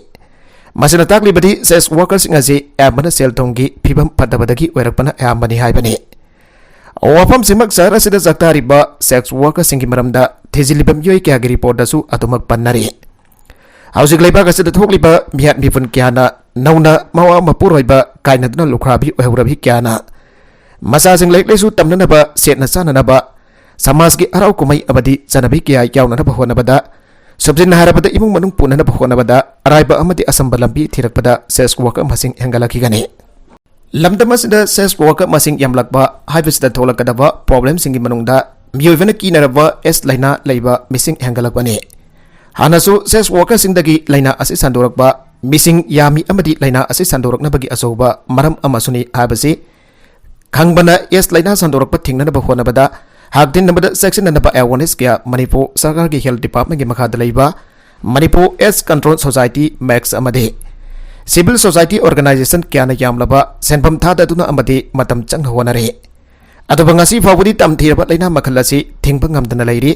ꯃꯁꯤꯅ ꯇꯥꯛꯂꯤꯕꯗꯤ sex workerꯁꯤꯡ ꯑꯁꯤ ꯑꯌꯥꯝꯕꯅ ꯁꯦꯜ ꯊꯨꯝꯒꯤ ꯐꯤꯕꯝ ꯐꯠꯇꯕꯗꯒꯤ ꯑꯣꯏꯔꯛꯄꯅ ꯑꯌꯥꯝꯕꯅꯤ ꯍꯥꯏꯕꯅꯤ꯫ ꯋꯥꯐꯝꯁꯤꯃꯛ ꯁꯍꯔ ꯑꯁꯤꯗ ꯆꯥꯛꯇꯥꯔꯤꯕ sex workerꯁꯤꯡꯒꯤ ꯃꯔꯝꯗ ꯊꯤꯖꯤꯜꯂꯤꯕ ꯃꯤꯑꯣꯏ ꯀꯌꯥꯒꯤ reportꯇꯁꯨ ꯑꯗꯨꯃꯛ ꯄꯟꯅꯔꯤ꯫ ꯍꯧꯖꯤꯛ ꯂꯩꯕꯥꯛ ꯑꯁꯤꯗ ꯊꯣꯛꯂꯤꯕ ꯃꯤꯍꯥꯠ ꯃꯤꯄꯨꯟ ꯀꯌꯥꯅ ꯅꯧꯅ ꯃꯋꯥ ꯃꯄꯨꯔꯣꯏꯕ ꯀꯥꯏꯅꯗꯨꯅ ꯂꯨꯈ꯭ꯔꯥꯕꯤ ꯑꯣꯏꯍꯧꯔꯕꯤ ꯀꯌꯥꯅ ꯃꯆꯥꯁꯤꯡ ꯂꯥꯏꯔꯤꯛ ꯂꯥꯏꯁꯨ ꯇꯝꯅꯅꯕ, ꯁꯦꯠꯅ ꯆꯥꯅꯅꯕ, ꯁꯃꯥꯖꯒꯤ ꯍꯔꯥꯎ ꯀꯨꯝꯍꯩ ꯑꯃꯗꯤ ꯆꯠꯅꯕꯤ ꯀꯌꯥ ꯌꯥꯎꯅꯅꯕ ꯍꯣꯠꯅꯕꯗ, ꯁꯝꯖꯤꯟꯅ ꯍꯥꯏꯔꯕꯗ ꯏꯃꯨꯡ ꯃꯅꯨꯡ ꯄꯨꯅꯅꯕ ꯍꯣꯠꯅꯕꯗ ꯑꯔꯥꯏꯕ ꯑꯃꯗꯤ ꯑꯁꯝꯕ ꯂꯝꯕꯤ ꯊꯤꯔꯛꯄꯗ sex worker ꯃꯁꯤꯡ ꯍꯦꯟꯒꯠꯂꯛꯈꯤꯒꯅꯤ꯫ ꯂꯝꯗꯝ ꯑꯁꯤꯗ sex worker ꯃꯁꯤꯡ ꯌꯥꯝꯂꯛꯄ ꯍꯥꯏꯕꯁꯤꯗ ꯊꯣꯛꯂꯛꯀꯗꯕ problemꯁꯤꯡꯒꯤ ꯃꯅꯨꯡꯗ ꯃꯤꯑꯣꯏꯕꯅ ꯀꯤꯅꯔꯕ AIDS ꯂꯥꯏꯅꯥ ꯂꯩꯕ ꯃꯤꯁꯤꯡ ꯍꯦꯟꯒꯠꯂꯛꯄꯅꯤ꯫ ꯍꯥꯟꯅꯁꯨ sex workerꯁꯤꯡꯗꯒꯤ ꯂꯥꯏꯅꯥ ꯑꯁꯤ ꯁꯟꯗꯣꯔꯛꯄ ꯃꯤꯁꯤꯡ ꯌꯥꯝꯃꯤ ꯑꯃꯗꯤ ꯂꯥꯏꯅꯥ ꯑꯁꯤ ꯁꯟꯗꯣꯔꯛꯅꯕꯒꯤ ꯑꯆꯧꯕ ꯃꯔꯝ ꯑꯃꯁꯨꯅꯤ ꯍꯥꯏꯕꯁꯤ ꯈꯪꯕꯅ AIDS ꯂꯥꯏꯅꯥ ꯁꯟꯗꯣꯔꯛꯄ ꯊꯤꯡꯅꯅꯕ ꯍꯣꯠꯅꯕꯗ ꯍꯛꯊꯤꯟꯅꯕꯗ ꯆꯦꯛꯁꯤꯟꯅꯅꯕ awareness ꯀꯌꯥ ꯃꯅꯤꯄꯨꯔ ꯁꯔꯀꯥꯔꯒꯤ health departmentꯀꯤ ꯃꯈꯥꯗ ꯂꯩꯕ Manipur AIDS Control Society, MACS ꯑꯃꯗꯤ civil society organisation ꯀꯌꯥꯅ ꯌꯥꯝꯂꯕ ꯁꯦꯟꯐꯝ ꯊꯥꯗꯗꯨꯅ ꯑꯃꯗꯤ ꯃꯇꯝ ꯆꯪꯅ ꯍꯣꯠꯅꯔꯤ꯫ ꯑꯗꯨꯕꯨ ꯉꯁꯤ ꯐꯥꯎꯕꯗꯤ ꯇꯝꯊꯤꯔꯕ ꯂꯥꯏꯅꯥ ꯃꯈꯜ ꯑꯁꯤ ꯊꯤꯡꯕ ꯉꯝꯗꯅ ꯂꯩꯔꯤ꯫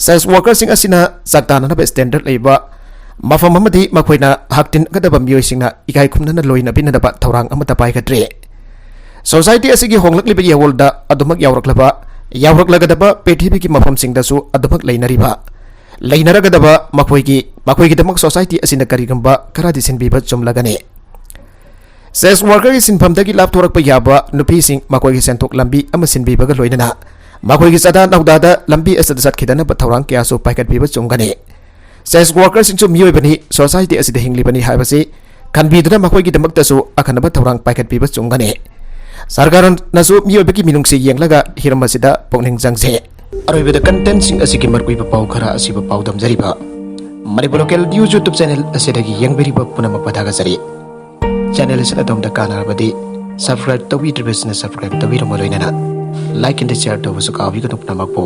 Sex workerꯁꯤꯡ ꯑꯁꯤꯅ ꯆꯥꯛꯇꯥꯅꯅꯕ standard ꯂꯩꯕ ꯃꯐꯝ ꯑꯃꯗꯤ ꯃꯈꯣꯏꯅ ꯍꯛꯇꯤꯟꯒꯗꯕ ꯃꯤꯑꯣꯏꯁꯤꯡꯅ ꯏꯀꯥꯏ ꯈꯨꯝꯅꯅ ꯂꯣꯏꯅꯕꯤꯅꯗꯕ ꯊꯧꯔꯥꯡ ꯑꯃꯠꯇ ꯄꯥꯏꯈꯠꯇ꯭ꯔꯤ꯫ ꯁꯣꯁꯥꯏꯇꯤ ꯑꯁꯤꯒꯤ ꯍꯣꯡꯂꯛꯂꯤꯕ ꯌꯥꯋꯣꯜꯗ ꯑꯗꯨꯃꯛ ꯌꯥꯎꯔꯛꯂꯕ, ꯌꯥꯎꯔꯛꯂꯒꯗꯕ ꯄ꯭ꯔꯤꯊꯤꯕꯤꯒꯤ ꯃꯐꯝꯁꯤꯡꯗꯁꯨ ꯑꯗꯨꯃꯛ ꯂꯩꯅꯔꯤꯕ, ꯂꯩꯅꯔꯒꯗꯕ ꯃꯈꯣꯏꯒꯤ, ꯃꯈꯣꯏꯒꯤꯗꯃꯛ ꯁꯣꯁꯥꯏꯇꯤ ꯑꯁꯤꯅ ꯀꯔꯤꯒꯨꯝꯕ ꯈꯔꯗꯤ ꯁꯤꯟꯕꯤꯕ ꯆꯨꯝꯂꯒꯅꯤ꯫ ꯁꯦꯛꯁ ꯋꯥꯔꯀꯔꯒꯤ ꯁꯤꯟꯐꯝꯗꯒꯤ ꯂꯥꯞꯊꯣꯔꯛꯄ ꯌꯥꯕ ꯅꯨꯄꯤꯁꯤꯡ ꯃꯈꯣꯏꯒꯤ ꯁꯦꯟꯊꯣꯛ ꯂꯝꯕꯤ ꯑꯃ ꯁꯤꯟꯕꯤꯕꯒ ꯂꯣꯏꯅꯅ ꯃꯈꯣꯏꯒꯤ ꯆꯥꯗꯥ ꯅꯧꯗꯥꯗ ꯂꯝꯕꯤ ꯑꯁꯤꯗ ꯆꯠꯈꯤꯗꯅꯕ ꯊꯧꯔꯥꯡ ꯀꯌꯥꯁꯨ ꯄꯥꯏꯈꯠꯄꯤꯕ ꯆꯨꯝꯒꯅꯤ꯫ ꯁꯦꯛꯁ ꯋꯥꯔꯀꯔꯁꯤꯡꯁꯨ ꯃꯤꯑꯣꯏꯕꯅꯤ, ꯁꯣꯁꯥꯏꯇꯤ ꯑꯁꯤꯗ ꯍꯤꯡꯂꯤꯕꯅꯤ ꯍꯥꯏꯕꯁꯤ ꯈꯟꯕꯤꯗꯨꯅ ꯃꯈꯣꯏꯒꯤꯗꯃꯛꯇꯁꯨ ꯑꯈꯟꯅꯕ ꯊꯧꯔꯥꯡ ꯄꯥꯏꯈꯠꯄꯤꯕ ꯆꯨꯝꯒꯅꯤ꯫ ꯁꯔꯀꯥꯔꯅꯁꯨ ꯃꯤꯑꯣꯏꯕꯒꯤ ꯃꯤꯅꯨꯡꯁꯤ ꯌꯦꯡꯂꯒ ꯍꯤꯔꯝ ꯑꯁꯤꯗ ꯄꯨꯛꯅꯤꯡ ꯆꯪꯁꯤ꯫ ꯑꯔꯣꯏꯕꯗ contentꯁꯤꯡ ꯑꯁꯤꯒꯤ ꯃꯔꯨꯑꯣꯏꯕ ꯄꯥꯎ ꯈꯔ ꯑꯁꯤꯕꯨ ꯄꯥꯎꯗꯝꯖꯔꯤꯕ Manipur Local News YouTube channel ꯑꯁꯤꯗꯒꯤ ꯌꯦꯡꯕꯤꯔꯤꯕ ꯄꯨꯝꯅꯃꯛꯄꯨ ꯊꯥꯒꯠꯆꯔꯤ꯫ Channel ꯑꯁꯤꯅ ꯑꯗꯣꯝꯗ ꯀꯥꯟꯅꯔꯕꯗꯤ subscribe ꯇꯧꯕꯤꯗ꯭ꯔꯤꯕꯁꯤꯡꯅ subscribe ꯇꯧꯕꯤꯔꯝꯕ ꯂꯣꯏꯅꯅ like and share ꯇꯧꯕꯁꯨ ꯀꯥꯎꯕꯤꯒꯅꯨ꯫ ꯄꯨꯝꯅꯃꯛꯄꯨ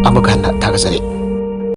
ꯑꯃꯨꯛ ꯍꯟꯅ ꯊꯥꯒꯠꯆꯔꯤ꯫